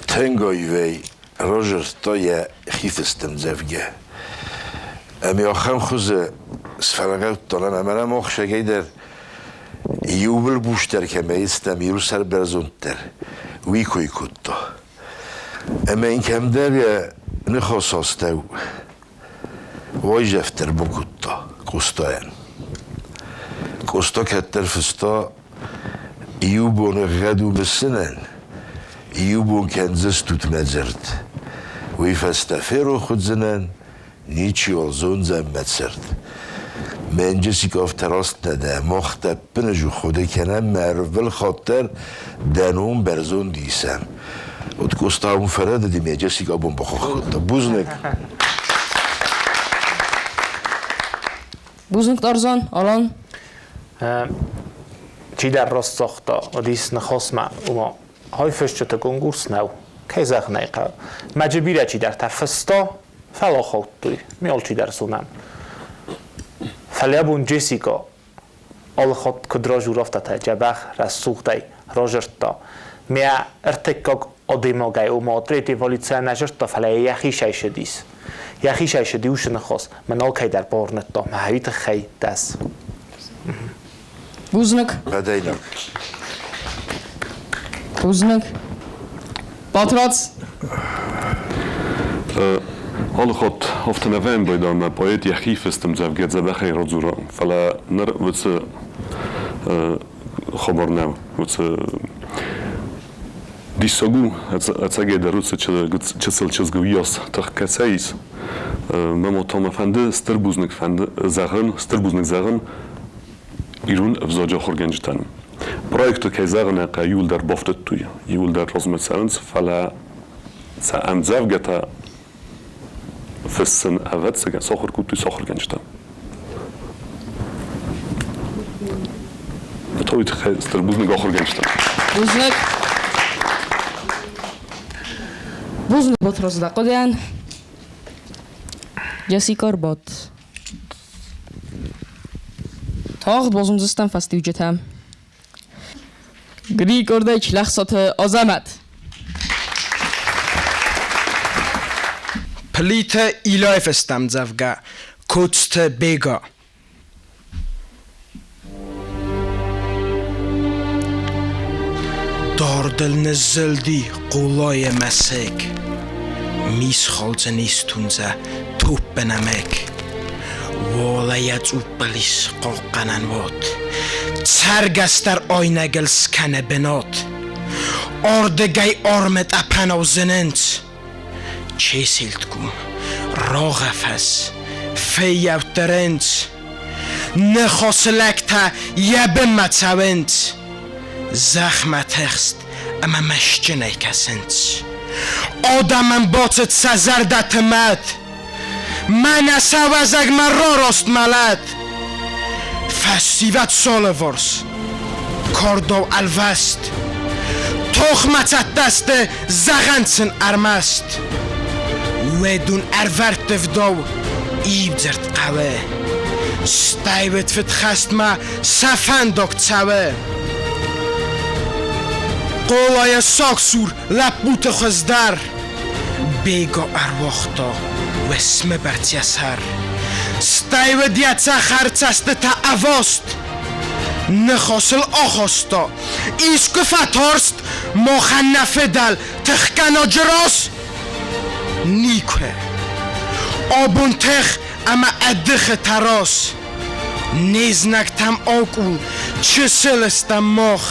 тынг аивӕй разырдта йӕ хифыст ӕмдзӕвгӕ. Ӕмӕ ахӕм хуызы сфӕлгъӕвдтон ӕмӕ мӕнӕ мохсӕгӕй дӕр иууыл бустӕр кӕмӕй стӕм, иу сӕрбӕрзонддӕр, уый кой кодта. Ӕмӕ йын кӕмдӕр йӕ ныхас астӕу уайдзӕф дӕр бакодта Къостайӕн. Къоста кӕддӕр фыста, иу бон ӕгъгъӕд у мысынӕн, иу бон кӕндзыстут мӕ дзырд. Уый фӕстӕ ферох уыдзынӕн, ничиуал зондзӕн мӕ цырд. Мӕнджы сикъофтӕ раст нӕ дӕ, мах дӕ ӕппынӕдзух хъуыды кӕнӕм мӕ ӕрвылхатт дӕр дӕ ном бӕрзонд исӕм. Вот Къоста уым фӕрӕдыди, мӕ Джессика абон бахахх кодта. Бузныг. Бузныг, Тарзан, Алан. Чидӕр раст загъта, уыдис ныхасмӕ, ома хайфысджыты конкурс нӕу. Кӕй зӕгъын ӕй хъӕуы. Мӕджы бирӕ чидӕртӕ фыста, фӕлӕ ахаудтой. Ми алчидӕр зонӕм. Фӕлӕ абон Джессика алыхатт куыд разур, афтӕ та дзӕбӕх, рӕсугъдӕй разырдта. Мӕ ӕртыккаг адӕймагӕй, ома третий полицӕ нӕ зырдта, фӕлӕ йӕхи сӕйсыдис. Йӕхи сӕйсыди уыцы ныхас, мӕн алкӕй дӕр бауырныдта, мӕ уый тыххӕй дӕс. Бузныг. Бӕдӕйнаг. Бузныг. Батрадз. Алыхатт афтӕ нӕ вӕййы, ӕмӕ поэт йӕхи фыст ӕмдзӕвгӕ дзӕбӕхӕй радзура, фӕлӕ ныр уыцы хабар нӕу, уыцы диссаг у, ӕцӕгӕйдӕр уыцы чысыл чызг уыйас тых кӕцӕй ис. Мӕ мад та мӕ фӕнды стыр бузныг фӕнды зӕгъын, стыр бузныг зӕгъын ирон ӕвзаджы ахуыргӕнджытӕн. Проекты, кӕй зӕгъын ӕй хъӕуы, иуылдӕр бафтыдтой, иуылдӕр размӕ цӕуынц, фӕлӕ сӕ ӕмдзӕвгӕтӕ фыссын, ӕвӕццӕгӕн, сахуыр кодтой сӕ ахуыргӕнджытӕ. Это уый тыххӕй стыр бузныг ахуыргӕнджытӕн. Бузныг. Бузныг Батрадз дӕ хъуыдыйӕн. Джессика ӕрбадт. Тагъд базондзыстӕм фӕстиуджытӕ. Григордӕй Чилӕхсаты Азӕмӕт. Плиты Илайы фӕстӕмдзӕвгӕ Коцты Бега. Дардыл ныззылди Хъулайы мӕсыг. Мисхалдзӕн истундзӕ топпӕнӕмӕг. Уӕлӕ йӕ цъуппыл ис хъахъхъӕнӕн уат. Цӕргӕс дӕр айнӕгыл скӕны бынат. Ардыгӕй армы тъӕпӕнау зынынц. Чеселтгом, Рогъӕфӕз, фыййӕуттӕ рындз. Ныхасы лӕгтӕ йӕ бынмӕ цӕуынц. Зӕхмӕ тыхст ӕмӕ мӕстджынӕй кӕсынц. Адӕмӕн бацыд сӕ зӕрдӕты мӕт. Мӕнӕ сӕ уӕзӕгмӕ рараст мӕлӕт. Фӕсивӕд салыварс, кардау ӕлвӕст. Тохмӕ цӕттӕ сты, зӕгъӕнт сын ӕрмӕст. Уӕдон ӕрвӕрттывдау ивдзырд хъӕуы. Стӕй уӕд фыдхӕстмӕ сӕ фӕндаг цӕуы. Хъолайӕ сагсур лӕппуты хуыздӕр. Бего ӕруагъта уысмы бӕрц йӕ сӕр. Стӕй уыд йӕ цӕхӕр цӕстытӕ ӕваст. Ныхасыл ахаста, искуы фӕтарст махӕн нӕ фыдӕл тыхгӕнӕджы раз? Никуы. Абон тых ӕмӕ ӕдыхы тӕраз. Не знӕгтӕм акъул, чысыл стӕм мах.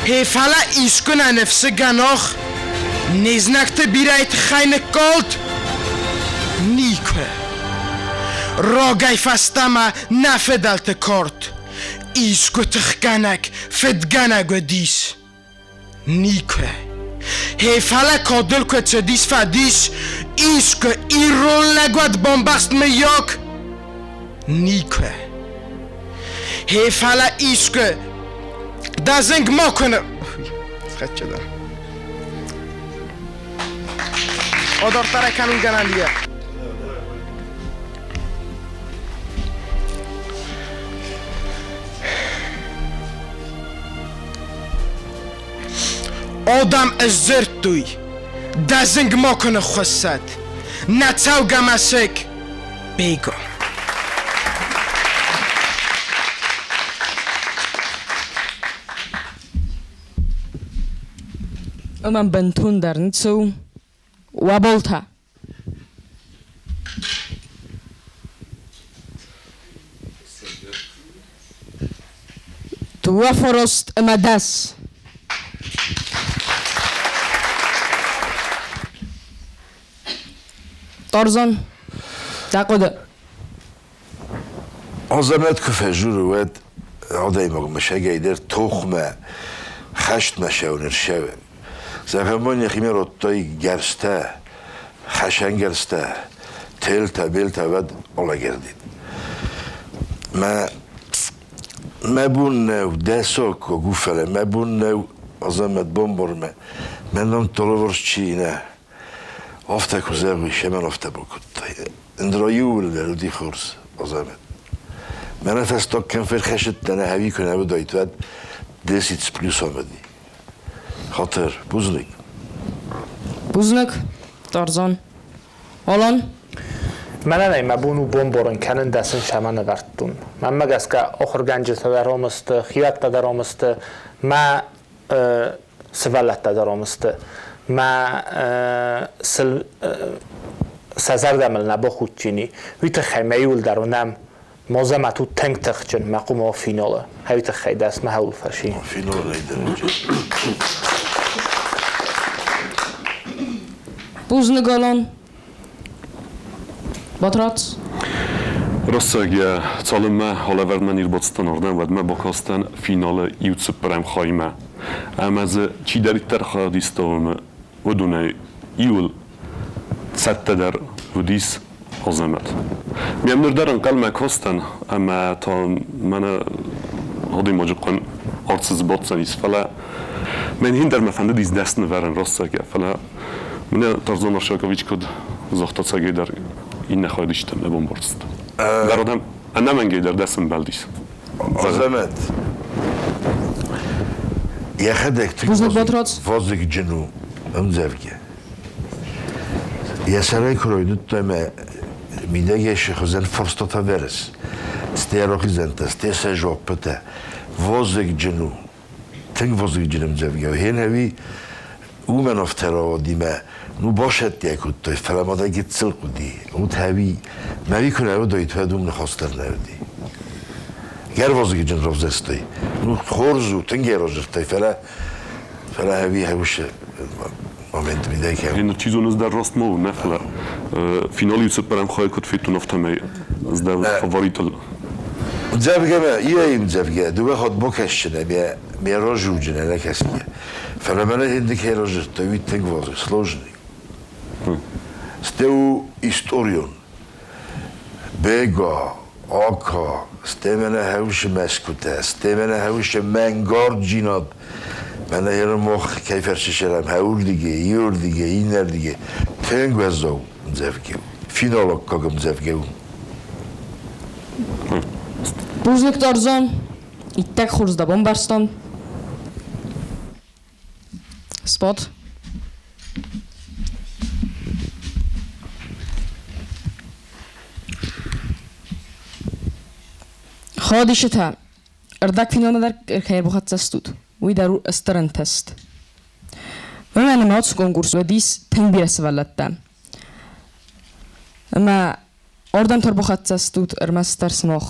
Гъе фӕлӕ искуы нӕ ныфсы гӕнах не знӕгты бирӕйы тыххӕй ныккалд? Никуы. Рагӕй фӕстӕмӕ нӕ фыдӕлты кард искуы тыхгӕнӕг, фыдгӕнӕг уыдис. Никуы. Гъе фӕлӕ кадыл куы цыдис фӕдис, искуы ирон лӕг уӕд бамбӕхст мыййаг? Никуы. Гъе фӕлӕ искуы дӕ зынг макуы ны... Схӕццӕ дӕн. Адарддӕр кӕнун гӕнӕн ие. Адӕм ысдзырдтой, дӕ зынг макуы ныххуыссӕд, нӕ цӕугӕ мӕсыг, Бего. Ӕмӕ бынтондӕр ницы у. Уӕболтӕ. 29 ӕмӕ 10. Тарзан, дӕ хъуыды. Азӕмӕт куы фӕжуры, уӕд адӕймагмӕ сӕгӕйдӕр тохмӕ, хӕстмӕ сӕуын ӕрсӕуы. Зӕгъӕм, мын йӕхимӕ радтой гӕрзтӕ, хӕсӕнгӕрзтӕ, телтӕ, белтӕ, уӕд алӕгӕрдид. Мӕ мӕ бон нӕу, дӕ сокког у, фӕлӕ мӕ бон нӕу Азӕмӕт бомбормӕ, мӕ ном толоварс чи нӕ. Афтӕ куы зӕгъуй, семӕн афтӕ бакодтай. Ӕндӕра иууылдӕр уыди хорз Азӕмӕт. Мӕнӕ фӕстаг кӕм ферхӕссыдтӕн, ӕви куы нӕ уыдаид, уӕд десять с плюсом уыди. Хатыр, бузныг. Бузныг, Тарзан. Алан? Мӕнӕн ӕй мӕ бон у бомборын кӕнын дӕ сын сӕмӕ нывӕрдтон. Мӕнмӕ гӕсгӕ ахуыргӕнджытӕ дӕр ам сты, хиуӕттӕ дӕр ам сты, мӕ сывӕллӕттӕ дӕр ам сты. Мӕ сыл сӕ зӕрдӕ мыл нӕ бахудтини. Уый тыххӕй мӕ иуылдӕр уынӕм Мозамат у тынг тыхджын, мӕ хъуымы финалы. Хӕй тыххӕй дӕс мӕ хӕуыл фӕси. Финалӕй дӕр. Бузныг, Алан. Батрадз. Рӕстӕг йӕ цалынмӕ алӕвӕрдмӕ не рбацыдтӕн ардӕм, уӕдмӕ бакастӕн финалы иу цыппӕрӕм хаймӕ. Ӕмӕ дзы чидӕриддӕр хайад иста, уыдонӕй иуыл цӕттӕдӕр уыдис Азӕмӕт. Мӕм ныр дӕр ӕнхъӕлмӕ кастӕн, ӕмӕ та мӕнӕ адӕймаджы хъуын арц сбаддзӕнис, фӕлӕ мӕн хин дӕр мӕ фӕндыдис дӕсны вӕрын рӕстӕгӕ, фӕлӕ мӕнӕ Тарзан Аршакович куыд загъта цӕгӕйдӕр иннӕ хайадистӕм нӕ бамбӕрст. Дӕр адӕм ӕнӕмӕнгӕй дӕр дӕ сӕмбӕлдис. Азӕмӕт, йӕхӕдӕг тынг вазыгджын у ӕмдзӕвгӕ. Йӕ сӕрӕй куы райдыдта ӕмӕ мидӕгӕй сыхуызӕн фарстатӕ вӕрыс, стӕй рахизӕнтӕ, стӕй сӕ жоппытӕ. Вазыгджын у, тынг вазыгджын ӕмдзӕвгӕ у. Хенӕуи уымӕн афтӕ рауади мӕ ну басӕттӕ кодтой, фӕлӕ ма дӕ гыццыл хъуыди. Уыд хӕви, мӕви куы нӕ уыдаид, уӕд уым ныхас дӕр нӕ уыди. Гӕрвазыгджын равзӕрстой. Ну хорз у, тынг ӕй равзӕрстой, фӕлӕ фӕлӕ хӕви хӕусы момент мидӕг хӕу. Ныр чи зоны, дӕр раст ма у, нӕ фӕлӕ финал иу цыппӕрӕм хайы куыд федтон, афтӕмӕй ӕз дӕ фаворитыл. Мдзӕвгӕмӕ, ие мдзӕвгӕ, дыууӕ хатт бакӕсджынӕ, ме ме разуджынӕ нӕ кӕсгӕ. Фӕлӕ мӕнӕ хинды кӕй разырдта, уый тынг вазыг, сложный. Стӕй у историон. Бега, Ака, стӕй мӕнӕ хӕусы мӕсгуытӕ, стӕй мӕнӕ хӕусы мӕнгарджинад. Мӕнӕ ерын мах кӕй фӕрсы сӕрӕм хӕуырдыгӕй, иуырдыгӕй, иннӕрдыгӕй. Тынг уӕззау ӕмдзӕвгӕ у. Финалаккаг ӕмдзӕвгӕ у. Бузныг, Тарзан. Иттӕг хорз дӕ бамбӕрстам. Спот. Ходишытӕ. Ӕрдӕгфиналмӕ дӕр кӕй ӕрбахӕццӕ стут, уый дӕр у стыр ӕнтыст. Уымӕн ӕмӕ ацы конкурс уыдис тынг бирӕ сывӕллӕттӕ. Ӕмӕ ардӕм та ӕрбахӕццӕ стут ӕрмӕстдӕр сымах.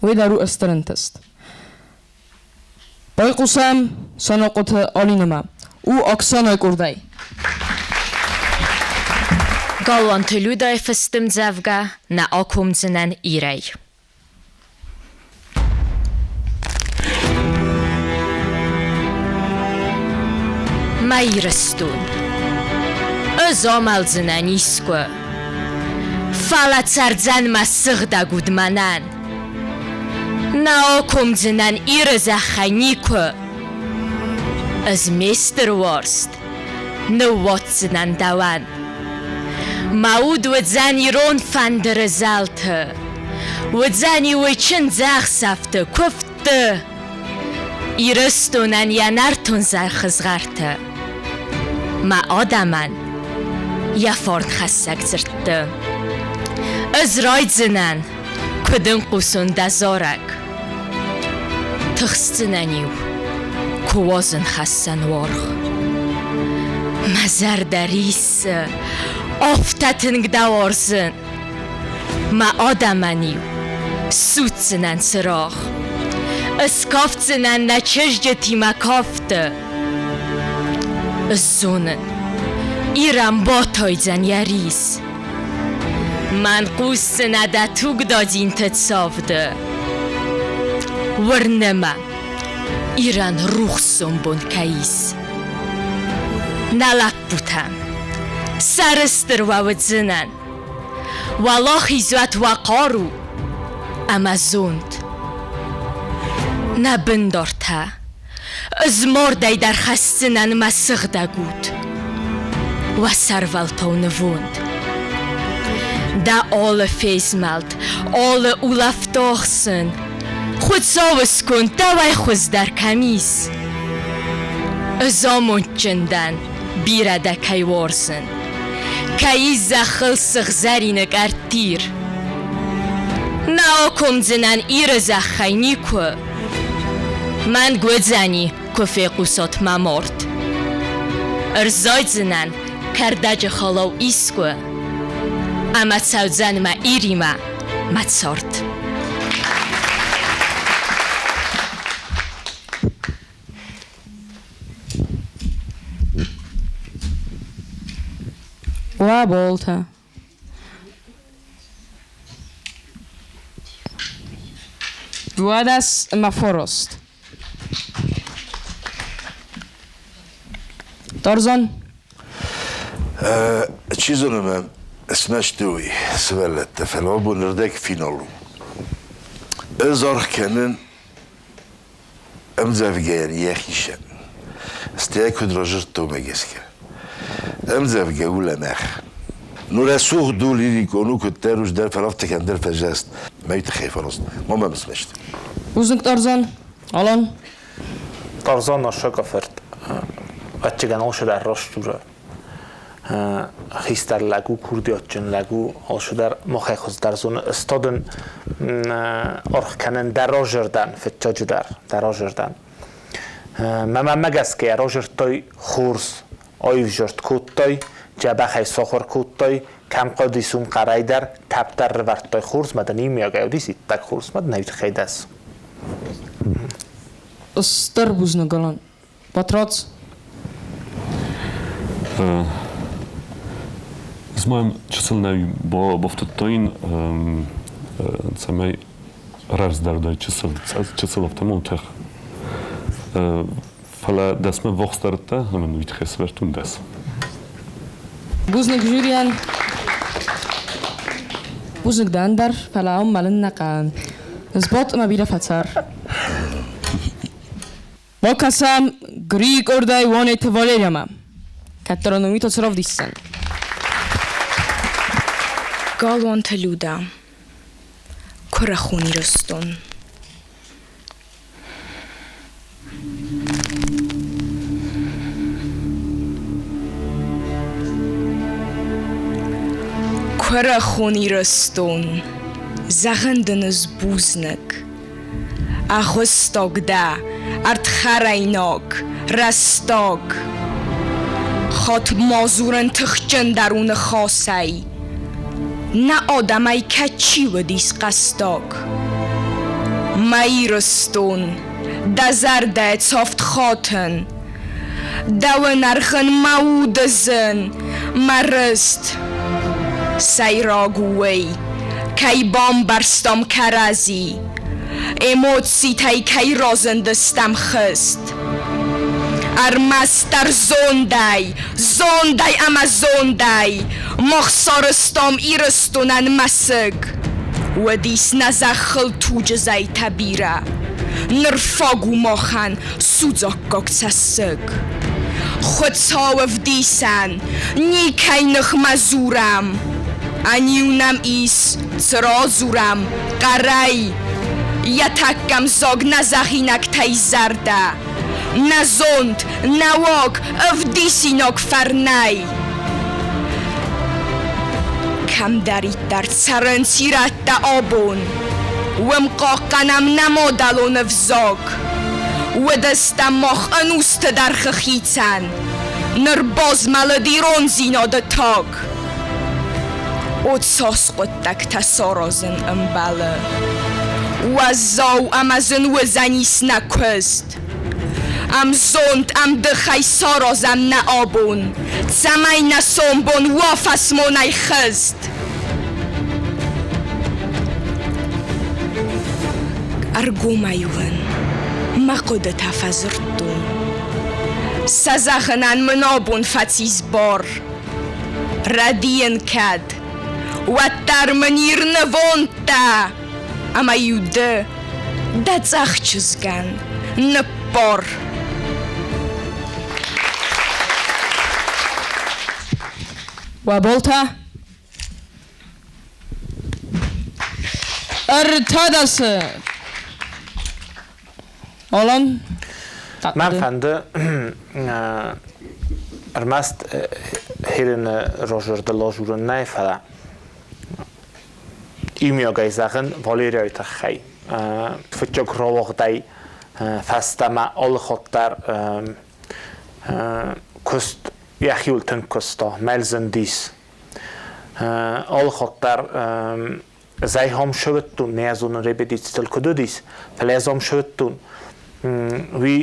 Уый дӕр у стыр ӕнтыст. Байхъусӕм Санахъоты Алинӕмӕ. У Оксанайы къордӕй. Галуанты Людӕйы фыст ӕмдзӕвгӕ Нӕ акомдзынӕн Ирӕй. Мӕ Ирыстон, ӕз амӕлдзынӕн искуы, Фӕлӕ цӕрдзӕн мӕ сыгъдӕг уд мӕнӕн. Нӕ акомдзынӕн Иры зӕххӕй никуы. Ӕз ме стыр уарзт. Ныууадздзынӕн дӕуӕн. Мӕ уд уыдзӕн ирон фӕндыры зӕлты. Уыдзӕни уый чындзӕхсӕвты, куывдты. Ирыстонӕн йӕ нӕртон зӕххы згъӕрты. Мӕ адӕмӕн йӕ фарнхӕссӕг дзырдты. Ӕз райдзынӕн, куы дын хъусон дӕ зарӕг. Тыхсдзынӕн-иу, куы уадзын хӕссӕн уаргъ. Мӕ зӕрдӕ риссы, афтӕ тынг дӕ уарзын. Мӕ адӕмӕн-иу судздзынӕн цырагъ. Ыскафдзынӕн нӕ чызджытимӕ кафты. Ысзонын, Ирӕн батайдзӕн йӕ рис. Мӕн хъусдзынӕ дӕ тугдадзинты цавды. Уырны мӕ, Ирӕн рухс сомбон кӕй ис. Нӕ лӕппутӕ, сӕрыстыр уӕ уыдзынӕн. Уӕлахиз уӕт уӕ хъару ӕмӕ зонд. Нӕ бындартӕ, ызмордӕй дӕр хӕсдзынӕн мӕ сыгъдӕг уд. Уӕ сӕрвӕлтау нывонд. Дӕ алы фезмӕлд, алы улӕфт ӕхсын, Хуыцауы сконд дӕуӕй хуыздӕр кӕм ис? Ӕз амондджын дӕн, бирӕ дӕ кӕй уарзын. Кӕй ис зӕххыл сыгъзӕрины къӕрттир. Нӕ акомдзынӕн Иры зӕххӕй никуы. Мӕнг уыдзӕни, куы фехъусат мӕ мард. Ӕрзайдзынӕн кӕрдӕджы халау искуы, ӕмӕ цӕудзӕн мӕ Иримӕ мӕ цард. Уӕ болтӕ! 12 ӕмӕ фараст. Тарзан. Чи зоны мӕм смӕсты уый сывӕллӕттӕ, фӕлӕ абон ӕрдӕг финал у. Ӕз аргъ кӕнын ӕмдзӕвгӕйӕн йӕхицӕн. Стӕй куыд разырдта, уымӕ гӕсгӕ. Ӕмдзӕвгӕ у лӕмӕгъ. Ну рӕсугъд у лирикон у, куыддӕр уыздӕр, фӕлӕ афтӕ кӕмдӕр фӕзӕст. Мӕй тыххӕй фӕрост. Ма мӕм смӕсты. Бузныг, Тарзан. Алан. Тарзан Ашакы-фырт ӕвӕццӕгӕн алцыдӕр раст дзуры. Хистӕр лӕг у, курдиатджын лӕг у, алцыдӕр махӕй хуыздӕр зоны. Ӕз та дын аргъ кӕнын дӕ разӕрдӕн, фыццаджыдӕр, дӕ разӕрдӕн. Мӕ мӕнмӕ гӕсгӕ разырдтай хорз, аивзӕрст кодтай, дзӕбӕхӕй сахуыр кодтай, кӕм хъуыдис, уым хъӕрӕй дӕр, тӕпп дӕр рывӕрдтай хорзмӕ дын иумиагӕй уыдис иттӕг хорзмӕ дын ӕй тыххӕй дӕс. Стыр бузныг, Алан. Батрадз. Ӕз ма чысыл нӕ бафтыдтаин, цӕмӕй рӕвдздӕр дӕ чысыл, чысыл автомонтӕх. Фӕлӕ дӕсмӕ ввахсдӕрдтӕ ӕмӕ уый тыххӕй сӕвӕрдтон дӕс. Бузныг жюрийӕн. Бузныг дӕн дӕр, фӕлӕ ам мӕлын нӕ хъӕуы. Сбадт ӕмӕ бирӕ фӕцӕр. Бакӕсӕм Григордӕй Уанеты Валерьямӕ. Кӕддӕр ын уый та цы равдисдзӕн? Галуанты Людӕ. Куырыхон Ирыстон. Куырыхон Ирыстон, зӕгъын дын ӕз бузныг. Ӕгъуыстаг дӕ, ӕрдхӕрӕйнаг, рӕстаг. Хатт ма дзурын тыхджындӕр у ныхасӕй. Нӕ адӕмӕй кӕд чи уыдис хъӕстаг? Мӕ Ирыстон, дӕ зӕрдӕ цавд хатын, Дӕуӕн ӕрхын мӕ уды зын, мӕ рыст. Сӕйраг у уый, кӕй бамбӕрстам кӕрӕдзи, Эмоцитӕй кӕй разындыстӕм хызт. Ӕрмӕстдӕр зондӕй, зондӕй ӕмӕ зондӕй Мах сарӕзтам Ирыстонӕн мӕсыг. Уыдис нӕ зӕххыл туджы зӕйтӕ бирӕ, Ныр фаг у махӕн судзаггаг цӕссыг. Хуыцауы вдисӕн, никӕй ныхмӕ дзурӕм. Ӕниу нӕм ис, цы радзурӕм, хъӕрӕй. Йӕ тӕккӕ мдзог нӕ зӕгъинӕгтӕй зӕрдӕ. Нӕ зонд, нӕ уаг ӕвдисинаг фӕрнӕй. Кӕмдӕриддӕр цӕрынц ирӕттӕ абон, уым хъахъхъӕнӕм нӕ мадӕлон ӕвзаг. Уӕдӕ стӕм мах ӕнусты дӕргъы хицӕн, ныр базмӕлыд ирондзинады таг. О, цас хъуыддӕгтӕ саразын ӕмбӕлы! Уӕззау ӕмӕ зын уыдзӕнис нӕ куыст. Ӕмзонд, ӕмдыхӕй саразӕм нӕ абон, цӕмӕй нӕ сомбон уа фӕсмонӕй хызт. Ӕргомӕй уын мӕ хъуыдытӕ фӕдзырдтон. Сӕ зӕгъынӕн мын абон фӕцис бар. Рӕдийын кӕд, уӕддӕр мын Ир нывондтӕ, ӕмӕ-иу ды дӕ цъӕх чызгӕн ныббар. Уӕ болтӕ ӕртӕдӕсы. Алан? Мӕн фӕнды ӕрмӕст Хелены разӕрдыл лазурын нӕ, фӕлӕ иумиагӕй зӕгъын Валерияйы тыххӕй. Фыццаг рауагъдӕй фӕстӕмӕ алы хатт дӕр куыст йӕхиуыл тынг куыста, мӕлдзындис. Алы хатт дӕр Зӕй хом сывӕдтон, нӕ зонын репетицитыл куыд уыдис, фӕлӕ ӕз ам сывӕдтон. Уый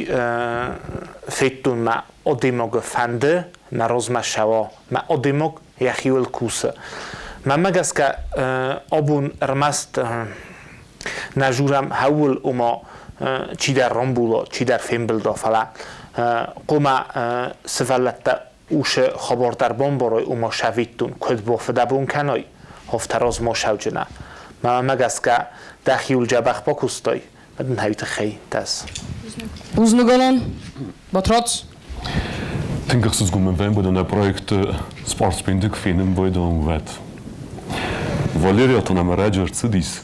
федтон мӕ адӕймагы фӕнды, мӕ размӕ сӕуа, мӕ адӕймаг йӕхиуыл кусы. Мӕнмӕ гӕсгӕ абон ӕрмӕст нӕ журӕм хӕуыл, ома чидӕр рамбула, чидӕр фембылда, фӕлӕ хъуамӕ сывӕллӕттӕ усы хабар дӕр бамбарой, ома сӕвиттон, куыд бафыдӕбон кӕной, афтӕ размӕ сӕвджынӕ. Мӕнмӕ гӕсгӕ, дӕхиуыл дзӕбӕх бакуыстай, мӕ дын хӕй тыххӕй тӕс. Бузныг, Алан. Батрадз. Тынг ӕхсызгон мын вӕййы нӕ проекты спортсменты куы фенын байдӕм, уӕд. Валерия та нӕм ӕрӕджы ӕрцыдис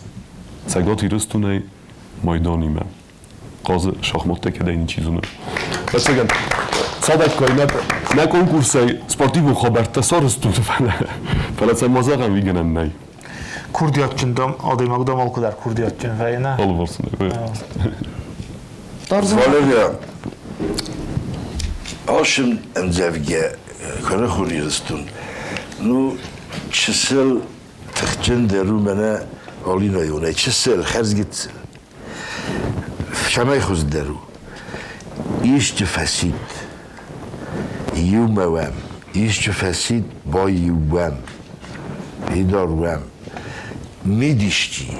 Цӕгат Ирыстонӕй майданимӕ. Хъазы шахматтӕ кӕдӕй ничи зоны. Ӕцӕгӕн, цадӕггай нӕ конкурсӕй спортивон хабӕрттӕ сарӕзтон, фӕлӕ сӕ ма зӕгъӕм, уый гӕнӕн нӕй. Курдиатджын дам, адӕймаг дам алкуыдӕр курдиатджын вӕййы, нӕ? Алыварсонӕй. Валерия, Ӕсым ӕмдзӕвгӕ кӕны Хур Ирыстон. Ну, чысыл тыхджындӕр у мӕнӕ Алинӕйонӕй, чысыл, хӕрзгыццыл. Цӕмӕй хуыздӕр у? Исчи фӕсидт, иумӕ уӕм, исчи фӕсидт, баиу уӕм, фидар уӕм. Мидисджи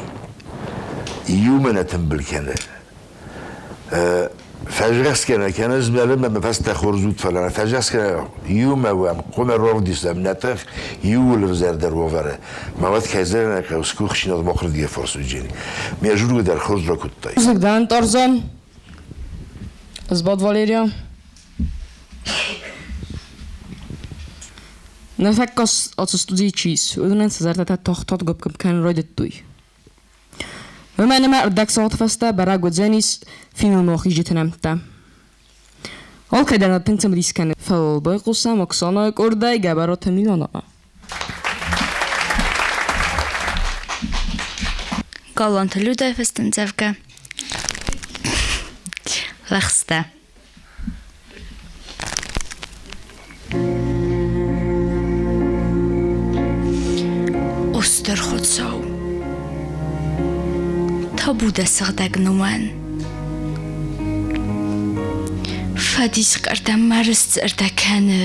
иумӕ нӕ тымбыл кӕны. Фӕзгъӕсгӕнӕ кӕнӕ змӕлы мӕ фӕстӕ хорз уд, фӕлӕ фӕзгъӕсгӕнӕ иумӕ уӕм, хъуамӕ равдисӕм нӕ тых иууыл ӕвзӕрдӕр уавӕры. Мӕ уӕд кӕй зӕгъын ӕй хъӕуы, скухсинад махырдыгӕй фарс уыджени. Ме жургӕ дӕр хорз ракодтай. Бузныг Тарзан. Сбад, Валерия. Ныртӕккӕ ацы студийы чи ис, уыдонӕн сӕ зӕрдӕтӕ тагъд-тагъд гуыпп-гуыпп кӕнын райдыдтой. Уымӕн ӕмӕ ӕрдӕгсагъд фӕстӕ бӕрӕг уыдзӕнис финалмӕ ахизджыты нӕмттӕ. Алкӕдӕр нӕ тынг цымыдис кӕны, фӕлӕ байхъусӕм Оксанайы къордӕй Гӕбӕраты Миланамӕ. Галланты Людӕ фыст ӕмдзӕвгӕ Лӕгъстӕ. Устыр Хуыцау, табу дӕ сыгъдӕг номӕн. Фӕдисхъӕртӕ мӕ рыстзӕрдӕ кӕны.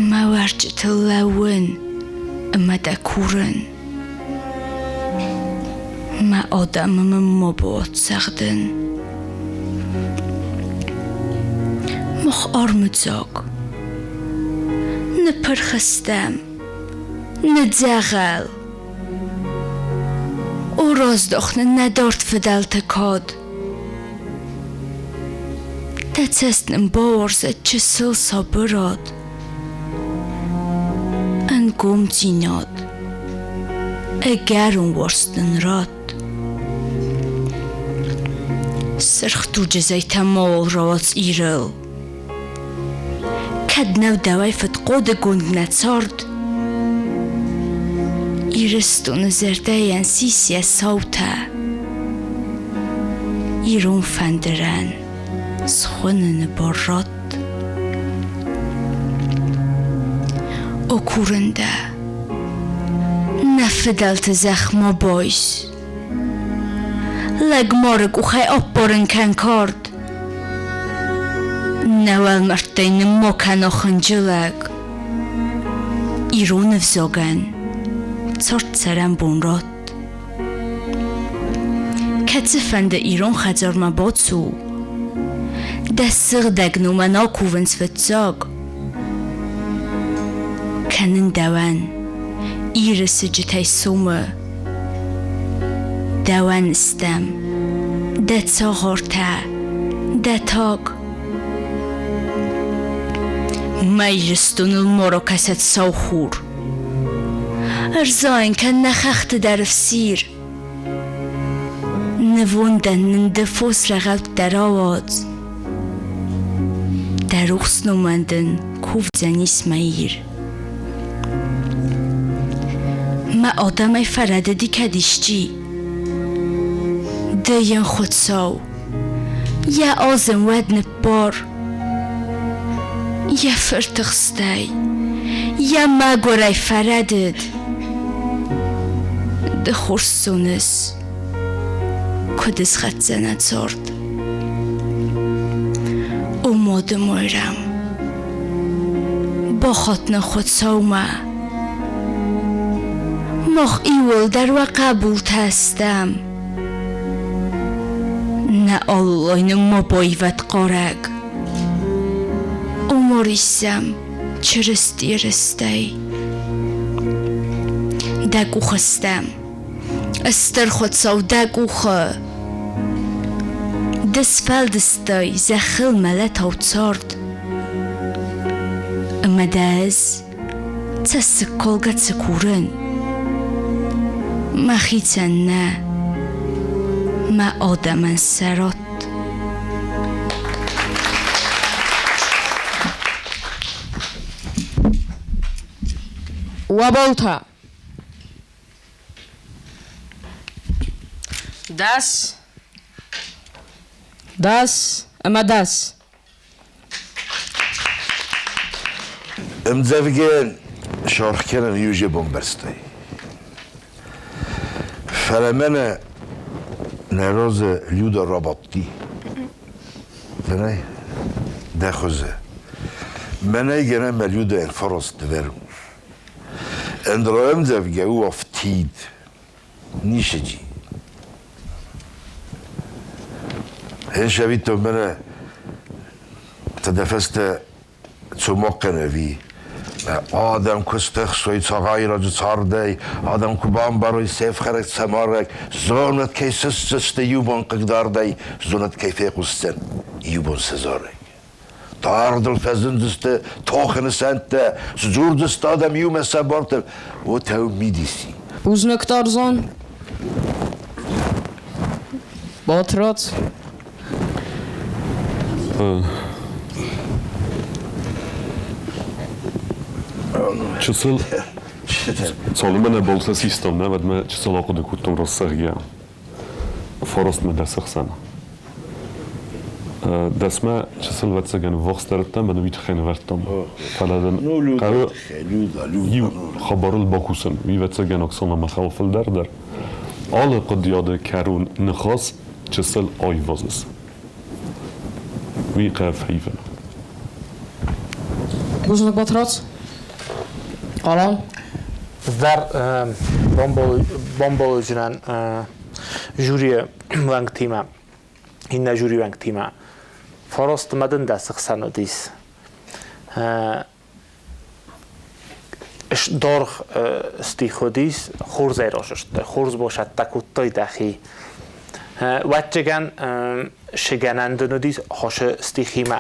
Мӕ уӕрджытыл лӕууын ӕмӕ дӕ курын. Мӕ адӕмы мын ма бацӕгъдын. Мах армыдзаг. Ныппырх стӕм. Ныдзӕгъӕл. О, раздах нын нӕ дард фыдӕлты кад. Дӕ цӕст нын бауарзӕд чысыл сабырад, ӕнгомдзинад, ӕгӕрон уарзт нын ратт. Сырх туджы зӕйтӕ мауал рауадз Ирыл. Кӕд нӕу дӕуӕй фыдхъодыгонд нӕ цард, Ирыстоны зӕрдӕйӕн сис йӕ саутӕ. Ирон фӕндырӕн схоныны бар ратт. О, курын дӕ, нӕ фыдӕлты зӕхх ма байс. Лӕгмары къухӕй аппарын кӕн кард. Нӕ уӕлмӕрдтӕй нымма кӕна хынджылӕг. Ирон ӕвзагӕн цард цӕрӕнбон ратт. Кӕцыфӕнды ирон хӕдзармӕ бацу, дӕ сыгъдӕг номӕн акувынц фыццаг. Кӕнын дӕуӕн Иры сыджытӕй сомы. Дӕуӕн стӕм, дӕ цагъартӕ, дӕ таг. Мӕ Ирыстоныл моро кӕсӕд сау хур. Ӕрзайын кӕн нӕ хӕхты дӕр ӕфсир. Нывондӕн нын дӕ фос рӕгъӕуттӕ рауадз. Дӕ рухс номӕн дын кувдзӕнис мӕ Ир. Мӕ адӕмӕй фӕрӕдыди кӕд исчи? Ды йын Хуыцау, йӕ азым уӕд ныббар. Йӕ фыртыхстӕй, йӕ мӕгуырӕй фӕрӕдыд. Ды хорз зоныс, куыд ысхӕццӕ нӕ цард. О Мады Майрӕм, бахатт нын Хуыцаумӕ. Мах иууылдӕр уӕ хъӕбултӕ стӕм. Нӕ аллай нын ма байвӕд хъарӕг. Омар исӕм Чырысти рыстӕй. Дӕ къухы стӕм, Стыр Хуыцау, дӕ къухы. Ды сфӕлдыстай зӕххыл мӕлӕтау цард. Ӕмӕ дӕ ӕз цӕссыгкалгӕ цы курын? Мӕхицӕн нӕ, мӕ адӕмӕн сӕ ратт. Уӕбӕлтӕ. 10, 10 ӕмӕ 10. Ӕмдзӕвгӕ саргъ кӕнӕн иу бомбӕрстӕй. Фӕлӕ мӕнӕ нӕ разы Люда рабадти. Дӕнӕй дӕ хуызы. Мӕнӕй гӕнӕн мӕ Людӕйӕн фараст дывӕр у. Ӕндӕр ӕмдзӕвгӕ у афтид. Нишеджи. Хеншавитто мӕнӕ дӕ фӕстӕ цумахъхъӕн ӕви адӕм куы стыхсой цагъайраджы цардӕй, адӕм куы бамбарой се фхӕрӕг цӕмарӕг, зонӕд кӕй сыстдзысты иу бон хъыгдардӕй, зонӕд кӕй фехъусдзӕн иу бон сӕ зарӕг. Дардыл фӕзындысты тохы нысӕнттӕ, сдзурдзысты адӕм иумӕ сӕ бартыл. Уотӕ мидиси. Бузныг, Тарзан. Батрадз. Чысыл цалынмӕ нӕ балцы систам, нӕ, уӕдмӕ чысыл ахъуыды кодтон раст зӕгъгӕ. Фарастмӕ дӕсы хсӕн. Дӕсмӕ чысыл ӕвӕццӕгӕн ввахсдӕр уыдтӕн, мӕн уый тыххӕй нывӕрдтон. Фӕлӕ дын хъӕуы иу хабарыл бакусын, уый ӕвӕццӕгӕн Оксана махау фылдӕр дӕр. Алы хъуыдыйады кӕрон ныхас чысыл айвазыс. Уый хъӕуы фӕивын. Бузныг, Батрадз. Алан? Ӕз бамбӕлдзынӕн жюрийы уӕнгтимӕ, иннӕ жюрийы уӕнгтимӕ. Фараст мӕ дын дӕсы хсӕн уыдис. Даргъ стих уыдис, хорзӕй расыстай, хорз басӕттӕ кодтай дӕхи. Ӕвӕццӕгӕн, шы гӕнӕн дын уыдис хосы стихимӕ,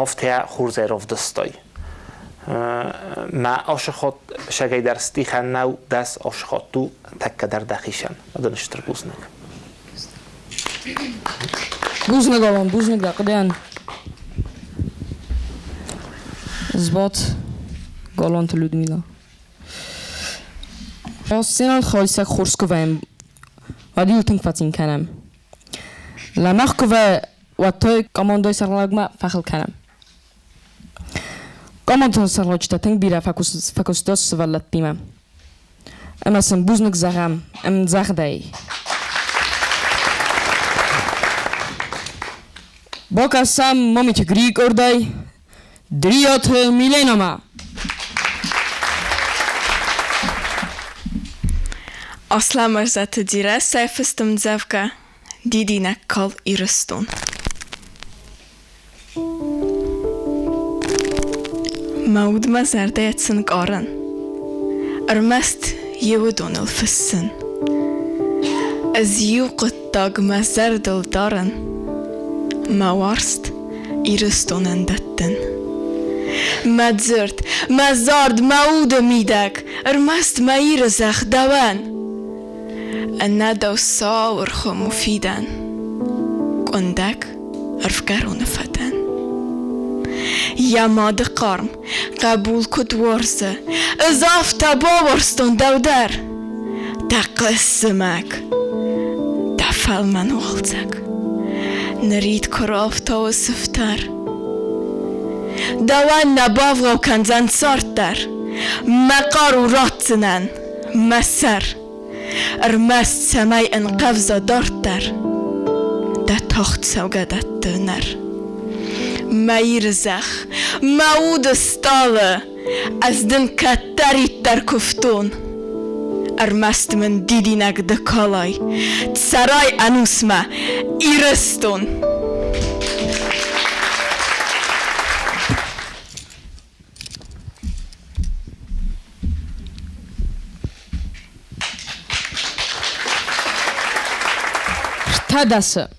афтӕ хорзӕй равдыстай. Мӕ ашы хатт сӕгӕйдӕр стихӕн нӕу, дӕс ашы хатт у тӕккӕ дӕр дӕхицӕн. Адон стыр бузныг. Бузныг, Алан, бузныг дӕ хъуыдыйӕн. Сбад Галанты Людмила. Сценӕйыл хӕлцаг хорз куы вӕййӕм, уӕд иу тынг фӕцин кӕнӕм. Лӕмӕгъ куы вӕййы, уӕд та командӕйы сӕргълӕууӕгмӕ фӕхыл кӕнӕм. Командӕйы сӕргълӕуджытӕ тынг бирӕ фӕкуыстой сывӕллӕттимӕ. Ӕмӕ сын бузныг зӕгъӕм ӕмдзӕгъдӕй. Бакӕсӕм Мамиты Григордӕй Дриаты Миленамӕ. Аслӕмырзаты Дзерассӕйы фыст ӕмдзӕвгӕ «Дидинӕг кал Ирыстон». Мӕ уд мӕ зӕрдӕйӕ цы нкъарын, ӕрмӕст йе уыдоныл фыссын. Ӕз иу хъуыддаг мӕ зӕрдыл дарын, мӕ уарзт Ирыстонӕн дӕттын. Мӕ дзырд, мӕ зард, мӕ уды мидӕг, ӕрмӕст мӕ Иры зӕхх дӕуӕн. Ӕнӕ дӕу сау ӕрхуым у фидӕн, къуындӕг ӕрвгӕроны фӕтӕн. Йӕ мады хъарм хъӕбул куыд уарзы, ӕз афтӕ бауарзтон дӕу дӕр. Дӕ хъысмӕг, дӕ фӕлмӕн уалдзӕг, нырид куы рафтауы сыфтӕр. Дӕуӕн нӕ бавгъау кӕндзӕн цард дӕр, мӕ хъару ратдзынӕн, мӕ сӕр. Ӕрмӕст цӕмӕй ӕнхъӕвза дарддӕр, дӕ тагъд цӕугӕдӕтты нӕр. Мӕ Иры зӕхх, мӕ уды стъалы, ӕз дын кӕддӕриддӕр куывтон. Ӕрмӕст мын дидинӕг ды калай, цӕрай ӕнусмӕ, Ирыстон! Ртӕдӕсы.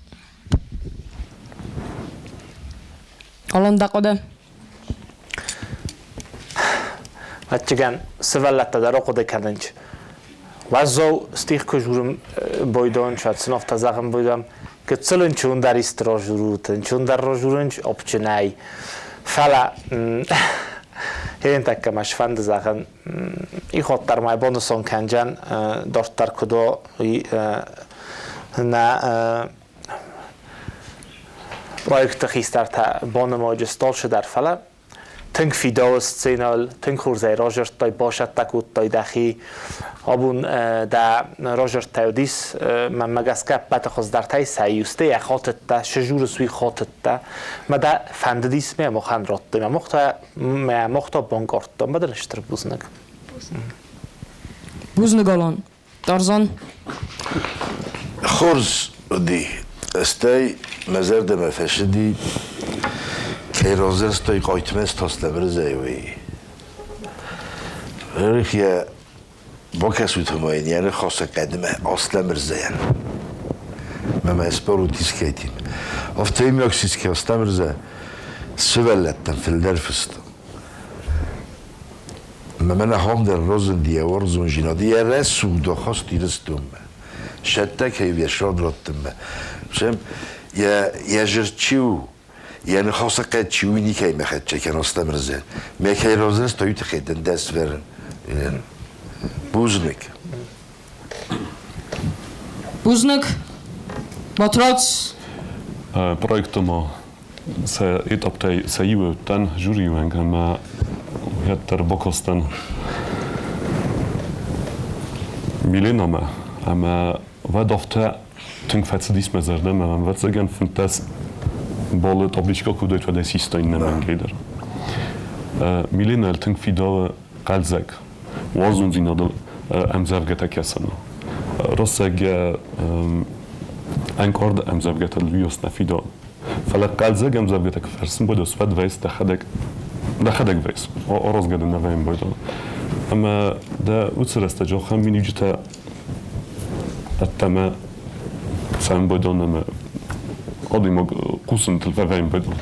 Алан дӕ хъуыды? Ӕвӕццӕгӕн, сывӕллӕттӕ дӕр ахъуыды кӕнынц. Уӕззау стих куы журым бойдон, шатсыновтӕ зӕгъын бойдам, гыццыл ынчундӕр исты разурут, ынчундӕр разурынч опчынӕй. Фӕлӕ Херентӕккӕ мӕ сфӕнды зӕгъын, иходдӕр ма бонысон кӕнджӕн, дарддӕр куыд у, уый нӕ проекты хистӕртӕ бонымоджы столшы дӕр, фӕлӕ тынг фидауы сценӕйыл, тынг хорзӕй разырдтай, басӕттӕ кодтай дӕхи. Абон дӕ разырдтӕ уыдис, мӕнмӕ гӕсгӕ, ӕппӕты хуыздӕртӕй сӕ иу, стӕй йӕ хатыдтӕ, сызурыс уый хатыдтӕ. Мӕ дӕ фӕндыдис мӕ махӕн радтой, мӕ мохта, мӕ мохта банкъардта, мӕ дын стыр бузныг. Бузныг, Алан. Тарзан. Хорз уыди. Стӕй мӕ зӕрдӕмӕ фӕцыди, кӕй равзӕрстой Къойтмӕ Тослӕмырзӕй, уый. Йӕ бакӕсут ӕмӕ йын йӕ ныхасы хъӕдмӕ Аслӕмырзӕйӕн. Мӕ спорут искӕйтим. Афтӕ имяк сицки Аслӕмырзӕ сывӕллӕттӕн фылдӕр фыста. Мӕнӕ ахӕм дӕр разынди йӕ уарзондзинад, йӕ рӕсугъд ахаст Ирыстонмӕ. Сӕттӕ кӕй йӕ сад раттынмӕ. Сӕм йӕ йӕ зырд чи у, йӕ ныхасы хъӕд чи у, уый никӕимӕ хӕццӕ кӕны Астемырзӕн. Мӕ кӕй равзӕрста, уый тыххӕй дын дӕ сывӕрын. Бузныг. Бузныг. Батрадз. Проекты ма сӕ этаптӕй сӕ иу уыдтӕн жюрийы уӕнг ӕмӕ уӕддӕр бакастӕн Миленамӕ ӕмӕ уӕд афтӕ тынг фӕцыдис мӕ зӕрдӕмӕ, ӕвӕццӕгӕн 15 баллы табличкӕ куы уыдаид, уӕд ӕй систа иннӕмӕнгӕй дӕр. Миленӕ тынг фидауы хъӕлдзӕг, уарзондзинадыл ӕмдзӕвгӕтӕ кӕсын. Росӕг ӕнкъард ӕмдзӕвгӕтӕ уыйас нӕ фидауы. Фӕлӕ хъӕлдзӕг ӕмдзӕвгӕтӕ куы фӕрсын байдайыс, уӕд вӕййыс дӕхӕдӕг, дӕхӕдӕг вӕййыс, аразгӕ дын нӕ вӕййын байдайы. Ӕмӕ дӕ уыцы рӕстӕджы ахӕм миниуджытӕ ӕддӕмӕ Фӕмбӕлдӕн ӕмӕ адӕймаг хъусынтыл фӕвӕмбӕлдӕн.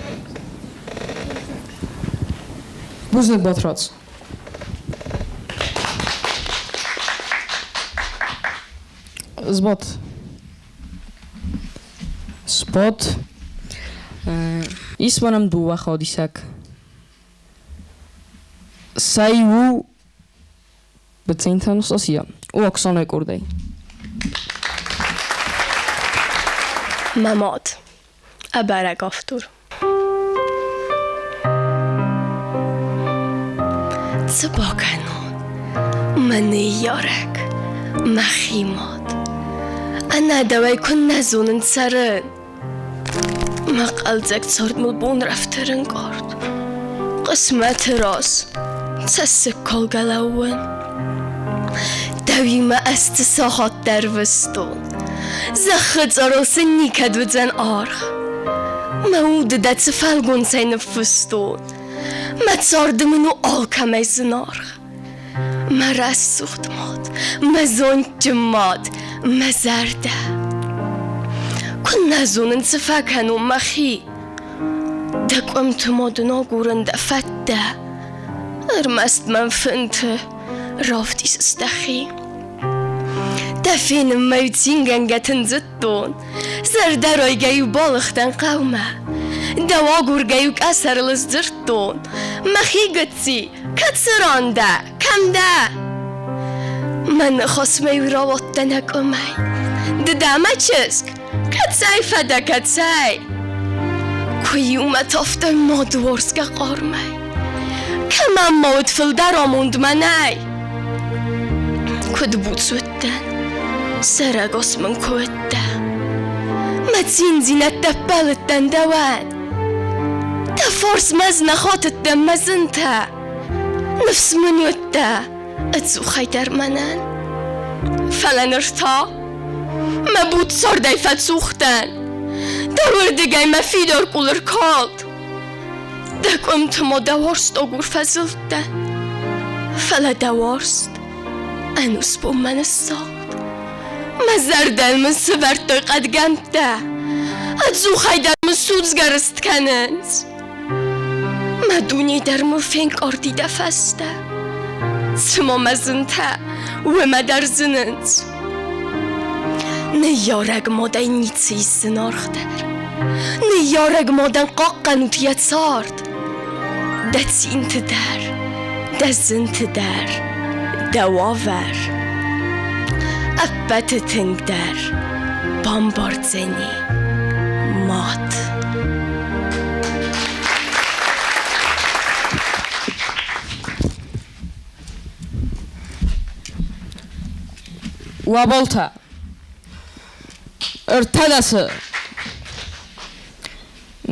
Бузныг, Батрадз. Сбад. Сбад. Ис ма нӕм дыууӕ хаудисӕг. Сӕ иу Быценты Анастасия у Оксанайы къордӕй. Мӕ мад. Ӕбӕрӕг автор. Цы бакӕнон, мӕ ныййарӕг, мӕхи мад? Ӕнӕ дӕуӕй куыннӕ зонын цӕрын. Мӕ хъӕлдзӕг цард мыл бонрӕфты рынкъард. Хъысмӕты раз цӕссыгкалгӕ лӕууын. Дӕуимӕ ӕз цы сахат дӕр выстон, Зӕххы цъарыл сын никӕд уыдзӕн аргъ. Мӕ уды дӕ цы фӕлгонцӕй ныффыстон, Мӕ царды мын у алкӕмӕй зынаргъ. Мӕ рӕсугъд мад, мӕ зондджын мад, мӕ зӕрдӕ. Куыннӕ зонын, цы фӕкӕнон мӕхи. Дӕ къуымты ма дын агурын дӕ фӕдтӕ. Ӕрмӕст мӕм фынты равдисыс дӕхи. Дӕ фенынмӕ-иу цингӕнгӕ тындзыдтон, Зӕрдӕрайгӕ-иу балыгътӕн хъӕумӕ. Дӕу агургӕ-иу къӕсӕрыл сдзырдтон: Мӕхи гыцци, кӕцы ран дӕ, кӕм дӕ? Мӕ ныхасмӕ-иу рауадтӕ нӕ къуымӕй. Ды дӕ мӕ чызг, кӕцӕй фӕдӕ, кӕцӕй? Куы-иу мӕ тавтай мады уарзгӕ хъармӕй. Кӕмӕн ма уыд фылдӕр амонд мӕнӕй? Куыд буц уыдтӕн, сӕрӕгас мын куы уыдтӕ. Мӕ циндзинӕдтӕ ппӕлыдтӕн дӕуӕн. Дӕ фарсмӕ ӕз нӕ хатыдтӕн мӕ зынтӕ. Ныфс мын уыдтӕ ӕдзухӕй дӕр мӕнӕн. Фӕлӕ ныр та мӕ буц цардӕй фӕцух дӕн. Дӕуырдыгӕй мӕ фидар къул ӕркалд. Дӕ къуымты ма дӕ уарзтагур фӕзылдтӕ, фӕлӕ дӕ уарзт ӕнусбонмӕ ныссагъд. Мӕ зӕрдӕйыл мын сывӕрдтой хъӕдгӕмттӕ, ӕдзухӕй дӕр мын судзгӕ рыст кӕнынц. Мӕ дуне дӕр мыл фенкъарди дӕ фӕстӕ, цыма мӕ зынтӕ уымӕ дӕр зынынц. Ныййарӕг мадӕй ницы ис зынаргъдӕр. Ныййарӕг мадӕн хъахъхъӕнут йӕ цард. Дӕ цинты дӕр, дӕ зынты дӕр, дӕ уавӕр. Ӕппӕты тынгдӕр бамбардзӕни мад. Уӕболтӕ. Ӕртӕдӕсы.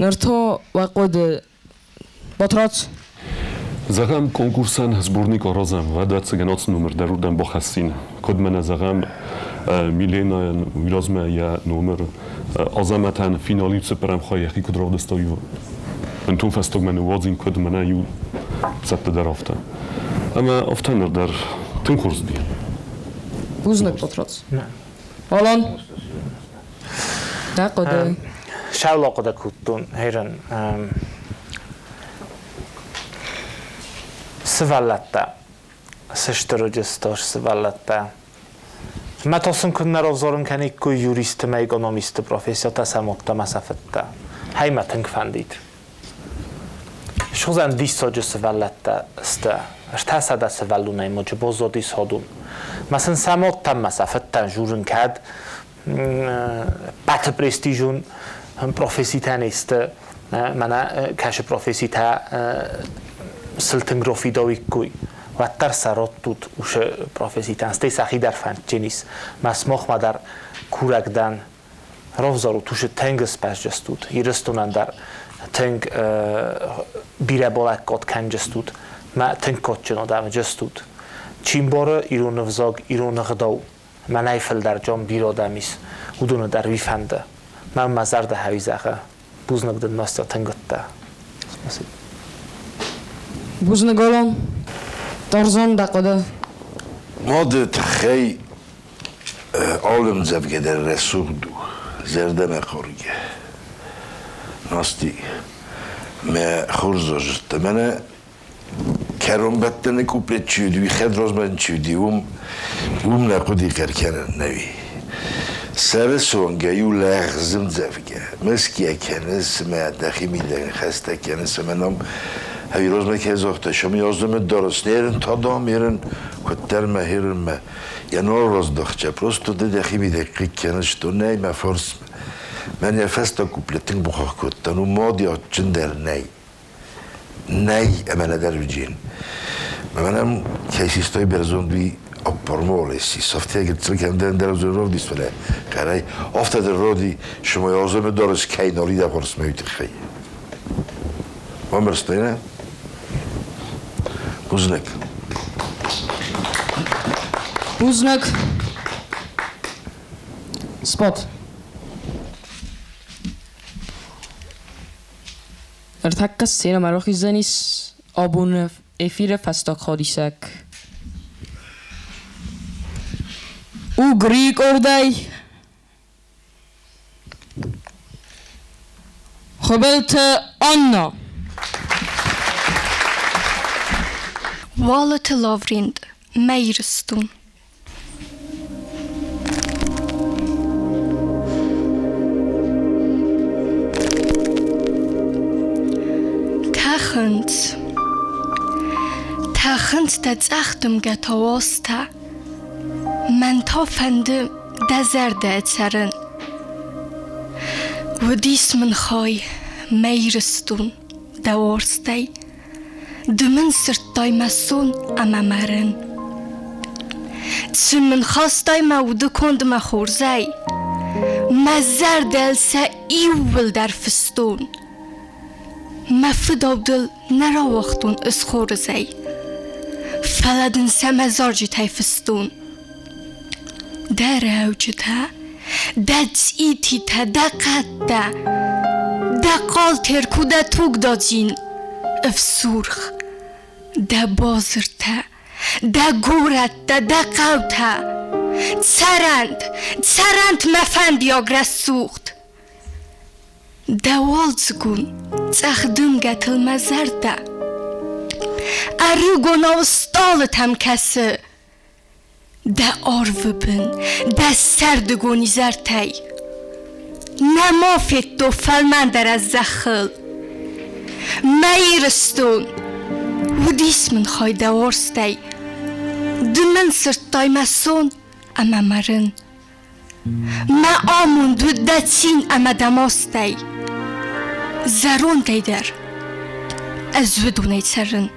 Ныр то уӕ хъуыды Батрадз. Зӕгъӕм, конкурсӕн сборник аразӕм, уӕд ӕцӕгӕн ацы номыр дӕр уырдӕм бахӕссин. Куыд мӕнӕ зӕгъӕм, Миленайӕн уый размӕ йӕ номыр Азӕмӕтӕн финал иу цыппӕрӕм хай йӕхи куыд равдыста, уый бынтон фӕстагмӕ ныууадзин, куыд мӕнӕ иу цӕттӕ дӕр афтӕ. Ӕмӕ афтӕ ныр дӕр тынг хорз уыди. Бузныг, Батрадз. Алан? Дӕ хъуыды? Сӕула хъуыды кодтон, хӕрын. Сывӕллӕттӕ, цы стыр уыдысты сывӕллӕттӕ. Мӕ та сын куыннӕ равзарын кӕниккой юристы мӕ экономисты профессиятӕ сӕ модтӕ мӕ сӕ фыдтӕ. Хӕй мӕ тынг фӕндид. Суыдзӕн диссаджы сывӕллӕттӕ сты. 300 сывӕллонӕй ноджы баззадис уыдон. Мӕ сын сӕ мадтӕн мӕ сӕ фыдтӕн журын кӕд пӕты престижон професситӕ не сты, мӕнӕ кӕсы професситӕ сыл тынг рафидауиккой, уӕддӕр сӕ раттут уыцы професситӕн, стӕй сӕхи дӕр фӕндджын ис. Мӕ сымахмӕ дӕр курӕг дӕн, равзарут уыцы тынг сбӕзджыстут, Ирыстонӕн дӕр тынг бирӕ балӕггад кӕнджыстут, мӕ тынг кадджын адӕм джыстут. Чи мбары ирон ӕвзаг, ирон ӕгъдау, мӕнӕй фылдӕр джон бирӕ адӕм ис, уыдоны дӕр уый фӕнды. Мӕн мӕ зӕрдӕ хӕуи зӕгъы, бузныг дын, Настя, тынг уыдтӕ. Спасибо. Бузныг, Олон. Тарзан дӕ хъуыды. Мады тыххӕй алы ӕмдзӕвгӕ дӕр рӕсугъд у. Зӕрдӕмӕхъаргӕ. Насти, мӕ хорз зыдта. Мӕнӕ кӕронбӕттӕны куплет чи уыди, уый хӕдразмӕ чи уыди, уым нӕ хъуыди хъӕр кӕнын нӕуи. Сӕры сонгӕ-иу лӕгъзымдзӕвгӕ, мӕскийӕ кӕныс мӕ дӕхи мидӕг хӕстӕ кӕныс ӕмӕ нам ӕви розмӕ кӕй загъта, шом яздымы дарыс, нерын тадам, ерын, куыддӕр мӕ херынмӕ. Я нал раздӕхча, просто ды дӕхи мидӕг хъыг кӕныс, то нӕй мӕ фарсмӕ. Мӕн йӕ фӕстаг куплет тынг бухах кодта, ну мади адджындӕр нӕй. Нӕй ӕмӕ нӕдӕр уыджен. Мӕнӕн кӕй систой бӕрзонд, уый ӕппармол ссис. Афтӕ гыццыл кӕмдӕр ӕндӕр ӕвзӕр равдис, фӕлӕ хъӕрӕй афтӕ дӕр роди, шымой азымы дарыс кӕй нал и дӕ уый тыххӕй. Бамбӕрстай, нӕ? Бузныг. Бузныг. Спот. Ныртӕккӕ сценӕмӕ рахиздзӕнис абоны эфиры фӕстаг хадисӕг. Угрийы къордӕй Хуыбылты Анна. Уалыты Лаврент, мӕ Ирыстон. Тӕхынц, тӕхынц дӕ цъӕх дымгӕтӕ уозтӕ. Мӕн та фӕнды дӕ зӕрдӕйы цӕрын. Уыдис мын хай, мӕ Ирыстон, дӕ уарзтӕй. Ды мын сырдтай мӕ сон ӕмӕ мӕ рын. Цы мын хастай мӕ удыконд мӕ хорзӕй, Мӕ зӕрдӕйыл сӕ иууылдӕр фыстон. Мӕ фыдау дыл нӕ рауагътон ысхорызӕй, Фӕлӕ дын сӕ мӕ зарджытӕй фыстон. Дӕ рӕуджытӕ, дӕ цъититӕ, дӕ хъӕдтӕ, Дӕ хъал терку, дӕ тугдадзин ӕфсургъ, Дӕ базыртӕ, дӕ горӕттӕ, дӕ хъӕутӕ Цӕрӕнт, цӕрӕнт мӕ фӕндиаг рӕсугъд! Дӕ уалдзыгон цъӕх дымгӕтыл мӕ зӕрдӕ Ӕрыгонау стъалытӕм кӕсы. Дӕ арвы бын, дӕ сӕрдыгон изӕртӕй Нӕма федтон фӕлмӕндӕр ӕз зӕххыл. Мӕ Ирыстон, уыдис мын хай дӕ уарзтӕй, Ды мын сырдтай мӕ сон ӕмӕ мӕ рын. Мӕ амонд уыд дӕ цин ӕмӕ дӕ мастӕй. Зӕрондӕй дӕр ӕз уыдонӕй цӕрын.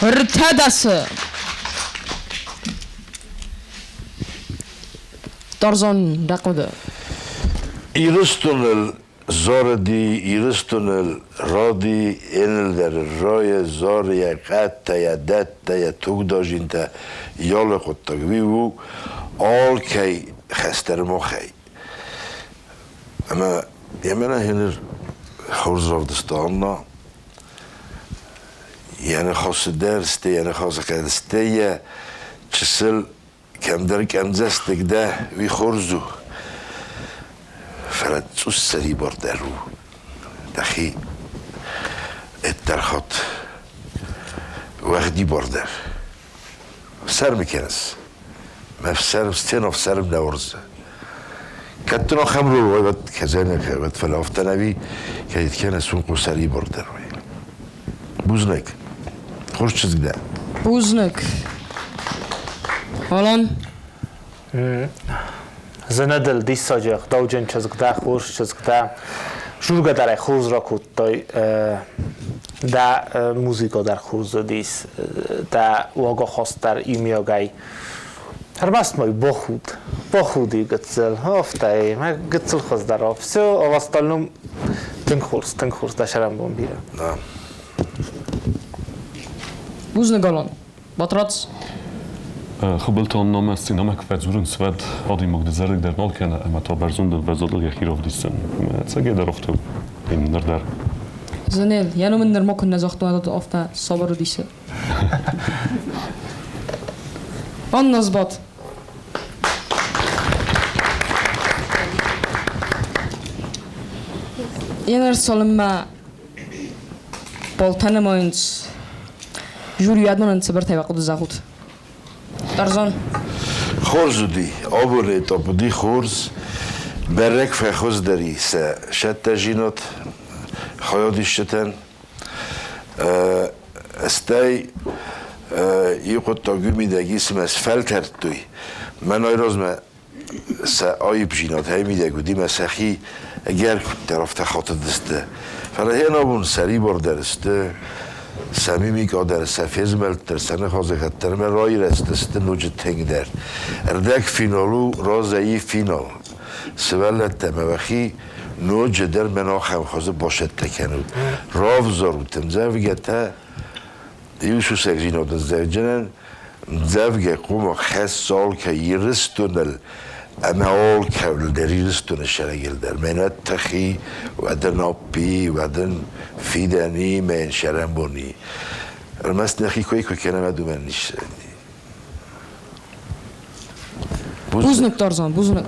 Ӕртӕдӕсы Тарзан, дӕ хъуыды. Ирыстоныл зарыди, Ирыстоныл ради, энылдӕр райы, зарыйӕ, къӕдтӕйӕ, дӕттӕйӕ, тугдазинтӕ, ялы хъуыддаг. Уый у алкӕй хӕстӕр махӕй. Ӕмӕ йӕ мӕнӕ хеныр хорз равдыста Анна. Йӕ ныхасы дӕр, стӕй йӕ ныхасы хъӕд, стӕй йӕ чысыл кӕмдӕр къӕмдзӕстыг дӕ, уый хорз у. Фӕлӕ цъус сӕрибардӕр у. Дӕхи ӕддӕрхат уӕгъдибардӕр. Фсӕрмы кӕныс. Мӕ фсӕрм, сцена фсӕрм нӕ уырзы. Кӕд дын ахӕм роль уай, уӕд кӕдзӕнӕ уӕд, фӕлӕ афтӕ нӕ кӕд кӕныс, уым хъус сӕрибардӕр уай. Бузныг. Хорз чызг дӕ. Бузныг. Алан? Зынадыл диссаджы ӕгъдауджын чызг дӕ, хорз чызг дӕ. Жургӕ дӕр ӕй хорз ракодтай. Дӕ музыка дӕр хорз уыдис, дӕ уагахаст дӕр иумиагӕй. Ӕрмӕст ма бахуд. Бахуди гыццыл. Афтӕ, мӕ гыццыл хуыздӕр. Все, а в остальном тынг хорз, тынг хорз дӕ сӕрӕнбон бирӕ. Да. Бузныг, Алан. Батрадз? Хуыбылты Аннамӕ сценӕмӕ куы фӕдзурынц, уӕд адӕймаг дызӕрдыг дӕр нал кӕны ӕмӕ та бӕрзонд ӕмвӕзадыл йӕхи равдисдзӕн. Ӕмӕ ӕцӕгӕйдӕр афтӕ у. Ныр дӕр. Занел, йӕ ном ын нырма куыннӕ загътон, афтӕ сабыр уыдис. Анна сбад. Еныр цалынмӕ полтӕ нымайынц, жюри адонӕн цыбыртӕй бахъуыды зӕгъут. Тарзан. Хорз уыди, абоны этап уыди хорз. Бӕрӕг фӕхуыздӕр и сӕ сӕттӕзинад хайадисджытӕн. Стӕй иу хъуыддаг уый мидӕг и, цымӕ сфӕлтӕрдтой. Мӕн айразмӕ сӕ аипдзинад хӕй мидӕг уыди мӕ сӕхи ӕгӕр куыддӕр афтӕ хатыдысты. Фӕлӕ йе набон сӕрибардӕр сты, сӕ мимикъа дӕр, сӕ фезмӕлд дӕр, сӕ ныхасыхатт дӕр ӕмӕ раирӕзтысты ноджы тынгдӕр. Ӕрдӕгфинал у разӕйы финал. Сывӕллӕттӕ мӕ уӕхи ноджыдӕр мӕн ахӕм хуызы басӕттӕ кӕнут. Равзарут ӕмдзӕвгӕтӕ, иу сусӕгдзинад ӕндзӕвджынӕн, ӕмдзӕвгӕ хъуамӕ хӕсса алкӕй Ирыстоныл ӕмӕ алкӕуыл дӕр Ирыстоны сӕрӕгыл дӕр. Мӕнӕ тыхи, уӕдӕ наппи, уӕдӕ фидӕни, мӕн сӕрӕнбони. Ӕрмӕст нӕхи кой куы кӕнӕм, ӕд уымӕн ис. Бузныг, Тарзан, бузныг.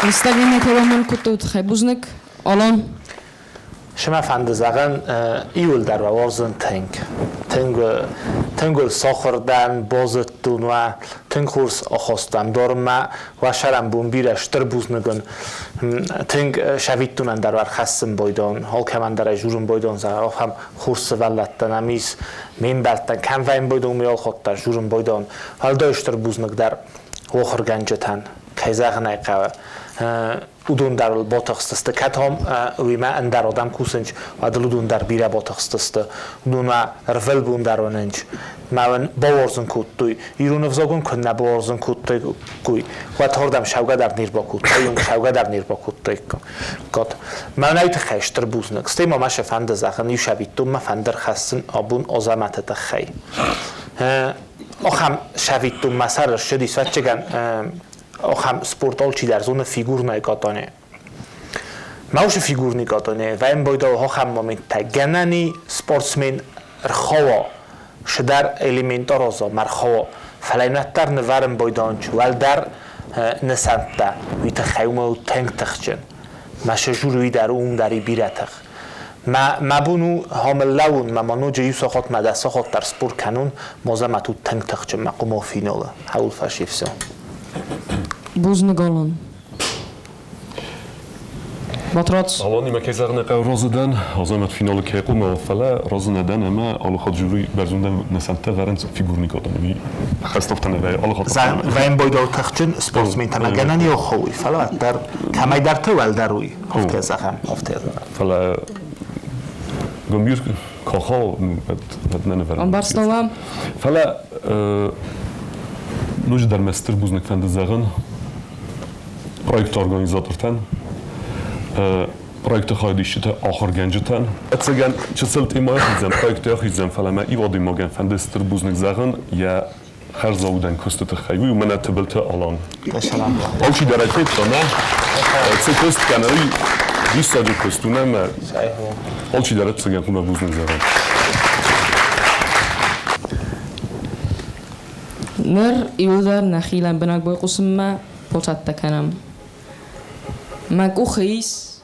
Instagram кӕронмӕ куыд у тыххӕй бузныг. Алан. Сымӕ фӕнды зӕгъын, иуылдӕр уӕ уарзын тынг. Тынг, тынг уыл сахуыр дӕн, базыдтон уӕ, тынг хорз ахастам дорынмӕ, уӕ сӕрӕнбон бирӕ стыр бузныг уын. Тынг сӕвиттонӕн дӕр ӕрхӕссын байдон, алкӕмӕн дӕр ӕй журын байдон, зӕгъ, ахӕм хорз сывӕллӕттӕ нӕм ис, ме мбӕлттӕн кӕм вӕййын байдон, уый алхатт дӕр журын байдон. Уӕлдай стыр бузныг дӕр ахуыргӕнджытӕн, кӕй зӕгъын ӕй хъӕуы. Уыдон дӕр ыл батыхстысты. Кӕд ам уыимӕ ӕндӕр адӕм кусынц, уӕд ыл уыдон дӕр бирӕ батыхстысты. Уыдонмӕ ӕрвылбон дӕр уынынц. Мӕ уын бауарзын кодтой. Ирон ӕвзагон куыннӕ бауарзын кодтой, уӕд хордӕм сӕугӕ дӕр не рбакодтой, уым сӕугӕ дӕр не рбакодтаиккам. Мӕнӕй тыххӕй стыр бузныг. Стӕй ма мӕ сӕ фӕнды зӕгъын, иу сӕвиттон мӕ фӕнды рхӕссын абон Азӕмӕты тыххӕй. Ахӕм сӕвиттон мӕ сӕры ссыди, ӕвӕццӕгӕн, ахӕм спорт алчидӕр зоны фигурное катание. Маушы фигурный катание вӕймбойдау ахӕм моменттӕ гӕнӕни спортсмен рхауа, шыдӕр элемент араза, ма рхауа, фӕлӕ уӕддӕр нывӕрын бойданч уӕлдӕр нысӕнттӕ, уый тыххӕй уымӕ у тынг тыхджын. Мӕ сӕ жюри дӕр уым дӕр и бирӕ тых. Мӕ, мӕ бон у хомыл лӕууын, мӕ ма ноджы иу сахат мӕ дӕс сахат дӕр спорт кӕнун, мозӕмӕ тут тынг тыхджын, мӕ къуымыл финалы. Хӕуыл фӕси все. Бузныг, Алан. Батрадз. Аланимӕ кӕй зӕгъын ӕй хъӕуы разы дӕн, Азӕмӕт финалы кӕй хъуамӕ, фӕлӕ разы нӕ дӕн ӕмӕ алы хатт жюри бӕрзондӕн нысӕнттӕ вӕрынц фигурный катанийы. Хӕстовтӕ нӕ вӕййы алы хатт. Вӕймбойдау тыхджын спортсментӕ ма гӕнӕн и оххой, фӕлӕ уӕддӕр кӕмӕйдӕрты уӕлдӕр уый, афтӕ зӕгъӕм, афтӕ зӕгъӕм. Фӕлӕ гуымир кохо нӕ нывӕрын. Ӕмбӕрстон уӕ? Фӕлӕ ноджыдӕр мӕ стыр бузныг фӕнды зӕгъын проекты организатортӕн, проекты хайадисджытӕ ахуыргӕнджытӕн. Ӕцӕгӕн чысыл темӕ ахиздзӕн, проекты ахиздзӕн, фӕлӕ мӕ иу адӕймагӕн фӕнды стыр бузныг зӕгъын йӕ хӕрзаудӕн куысты тыххӕй. Уый у мӕнӕ Тыбылты Алан. Алчидӕр ӕй федта, нӕ? Цы куыст кӕны, уый диссаджы куыст у, нӕ? Мӕ алчидӕр ӕцӕгӕн хъуамӕ бузныг зӕгъа. Ныр иуылдӕр нӕхи лӕмбынӕг байхъусынмӕ поцӕттӕ кӕнӕм. Мӕ къухы ис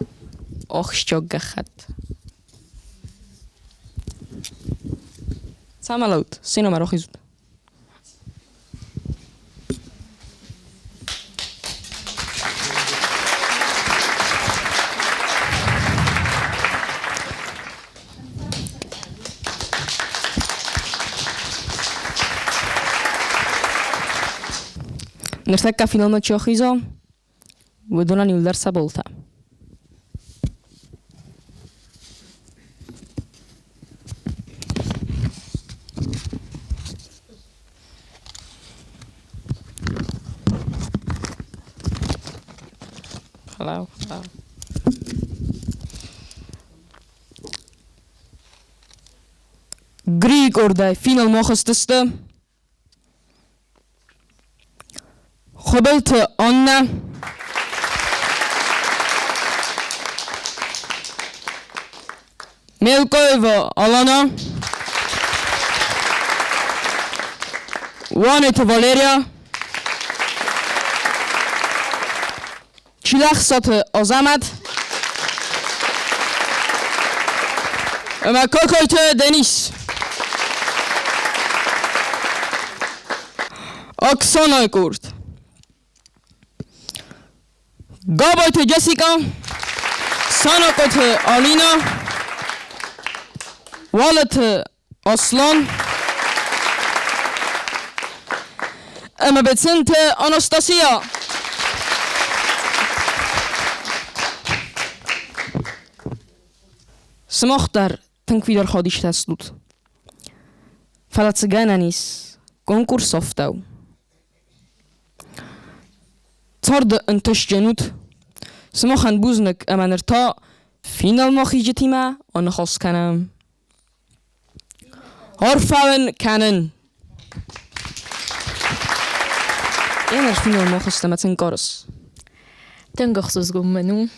ахсджиаг гӕххӕтт. Цӕмӕ лӕуд, сценӕмӕ рахизут. Ныртӕккӕ финалмӕ чи ахиза, уыдонӕн иуылдӕр сӕ болтӕ. Hello, hello. Грийы къордӕй финалмӕ ахызтысты Хуыбылты Аннӕ. Мелкоева Алана, Уанеты Валерия, Чилӕхсаты Азӕмӕт ӕмӕ Кокойты Денис. Оксанайы къорд. Габойты Джессика, Санахъоты Алина, Уалыты Аслан ӕмӕ Бецинты Анастасия. Сымах дӕр тынг фидар хадистӕ стут. Фӕлӕ цы гӕнӕн ис, конкурс афтӕ у. Царды ӕнтыстджын ут. Сымахӕн бузныг ӕмӕ ныр та финалмӕ хизджытимӕ аныхас кӕнӕм. Арфӕ уын кӕнын! Еныр финалмӕ хызтӕ цы нкъарыс? Тынг ӕхсызгон мын у.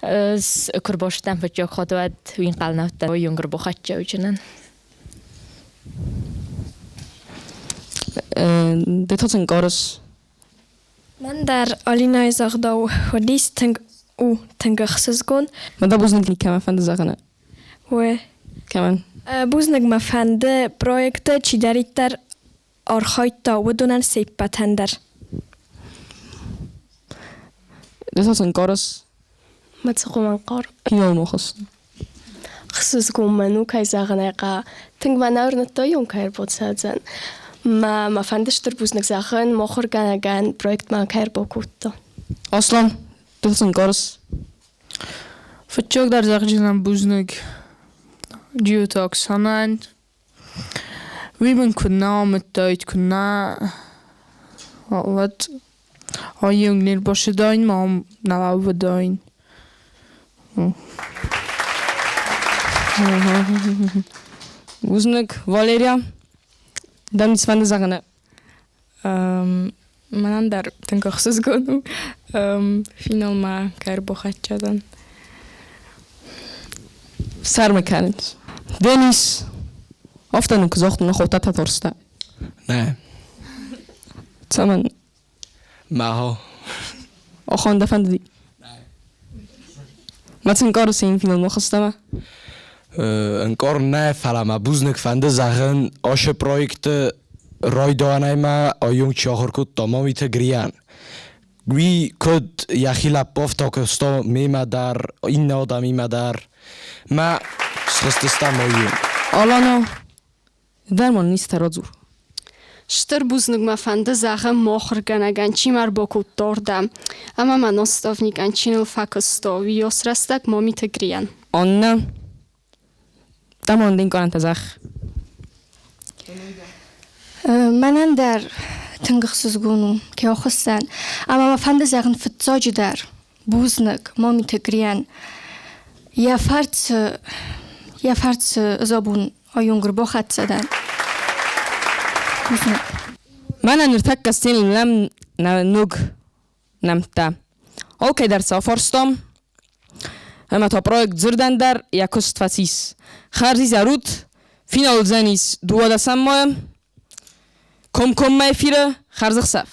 Ӕз куы рбастӕн фыццаг хатт, уӕд уый ӕнхъӕл нӕ уыдтӕн, уый ӕрбахӕццӕ уыдзынӕн. Ды та цы нкъарыс? Мӕн дӕр Алинӕйы загъдау уыдис тынг у тынг ӕхсызгон. Мӕ дӕ бузныг никӕмӕн фӕнды зӕгъын? Уе. Кӕмӕн? Бузныг мӕ фӕнды проекты чидӕриддӕр архайдта, уыдонӕн се ппӕтӕн дӕр. Ды та цы нкъарыс? Мӕ цыхъуым ӕнкъар. Киноны мохыс. Хсызгон мӕн у, кӕй зӕгъын ӕй хъӕуы. Тынг мӕ нӕ уырныдта, ион кӕй ӕрбацӕудзӕн. Мӕ мӕ фӕнды стыр бузныг зӕгъын мыхуыргӕнӕгӕн проектмӕ кӕй ӕрбакодта. Аслан, ды цы нкъарыс? Фыццагдӕр зӕгъджынӕн бузныг Джиоты Оксанӕн. Уый мын куы нӕ амыдтаид, куы нӕ, уӕд айонг не рбацыдаин ӕмӕ ам нӕ лӕууыдаин. Бузныг, Валерия. Дӕм ницы фӕнды зӕгъын? Мӕнӕн дӕр тынг ӕхсызгон у финалмӕ кӕй ӕрбахӕццӕ дӕн. Сӕрмӕ кӕнынц. Денис, афтӕ нын куы загътон, нӕ хотӕ татарстӕ. Нӕ. Цӕмӕн? Мӕхо. Охон дӕ фӕндыди? Мӕ цы нкъарыс ин финалмӕ хызтӕмӕ? Ӕнкъарын нӕ, фӕлӕ мӕ бузныг фӕнды зӕгъын, ацы проекты райдайӕнӕй мӕ айонг чи ахуыр кодта, Мамиты Гриан. Уый куыд йӕхи лӕппу афтӕ куыста мемӕ дӕр, иннӕ адӕмимӕ дӕр. Мӕ схызтыстӕм айонг. Алана, дӕр ма ницытӕ радзур. Стыр бузныг мӕ фӕнды зӕгъын мохыргӕнӕгӕн, чи мӕ ӕрбакодта уырдӕм, ӕмӕ мӕ наставникӕн, чи ныл фӕкуыста, уыйас рӕстӕг Мамиты Грийӕн. Аннӕ, дӕ ин зӕгъ. Мӕнӕн дӕр тынг ӕхсызгон у, кӕй ахуыссӕн. Ӕмӕ мӕ фӕнды зӕгъын фыццаджы дӕр бузныг Мамиты Грийӕн. Йӕ фӕрцы, йӕ фӕрцы ӕз абон айонг ӕрбахӕццӕ дӕн. Бузныг. Мӕнӕ ныртӕккӕ сценӕйыл нӕм нӕ ног нӕмттӕ. Алкӕйдӕр сӕ афарстам, ӕмӕ та проект дзырдӕн дӕр йӕ куыст фӕцис. Хӕрзизӕр ут, финал уыдзӕнис 12 майы. Комкоммӕ эфиры хӕрзӕхсӕв!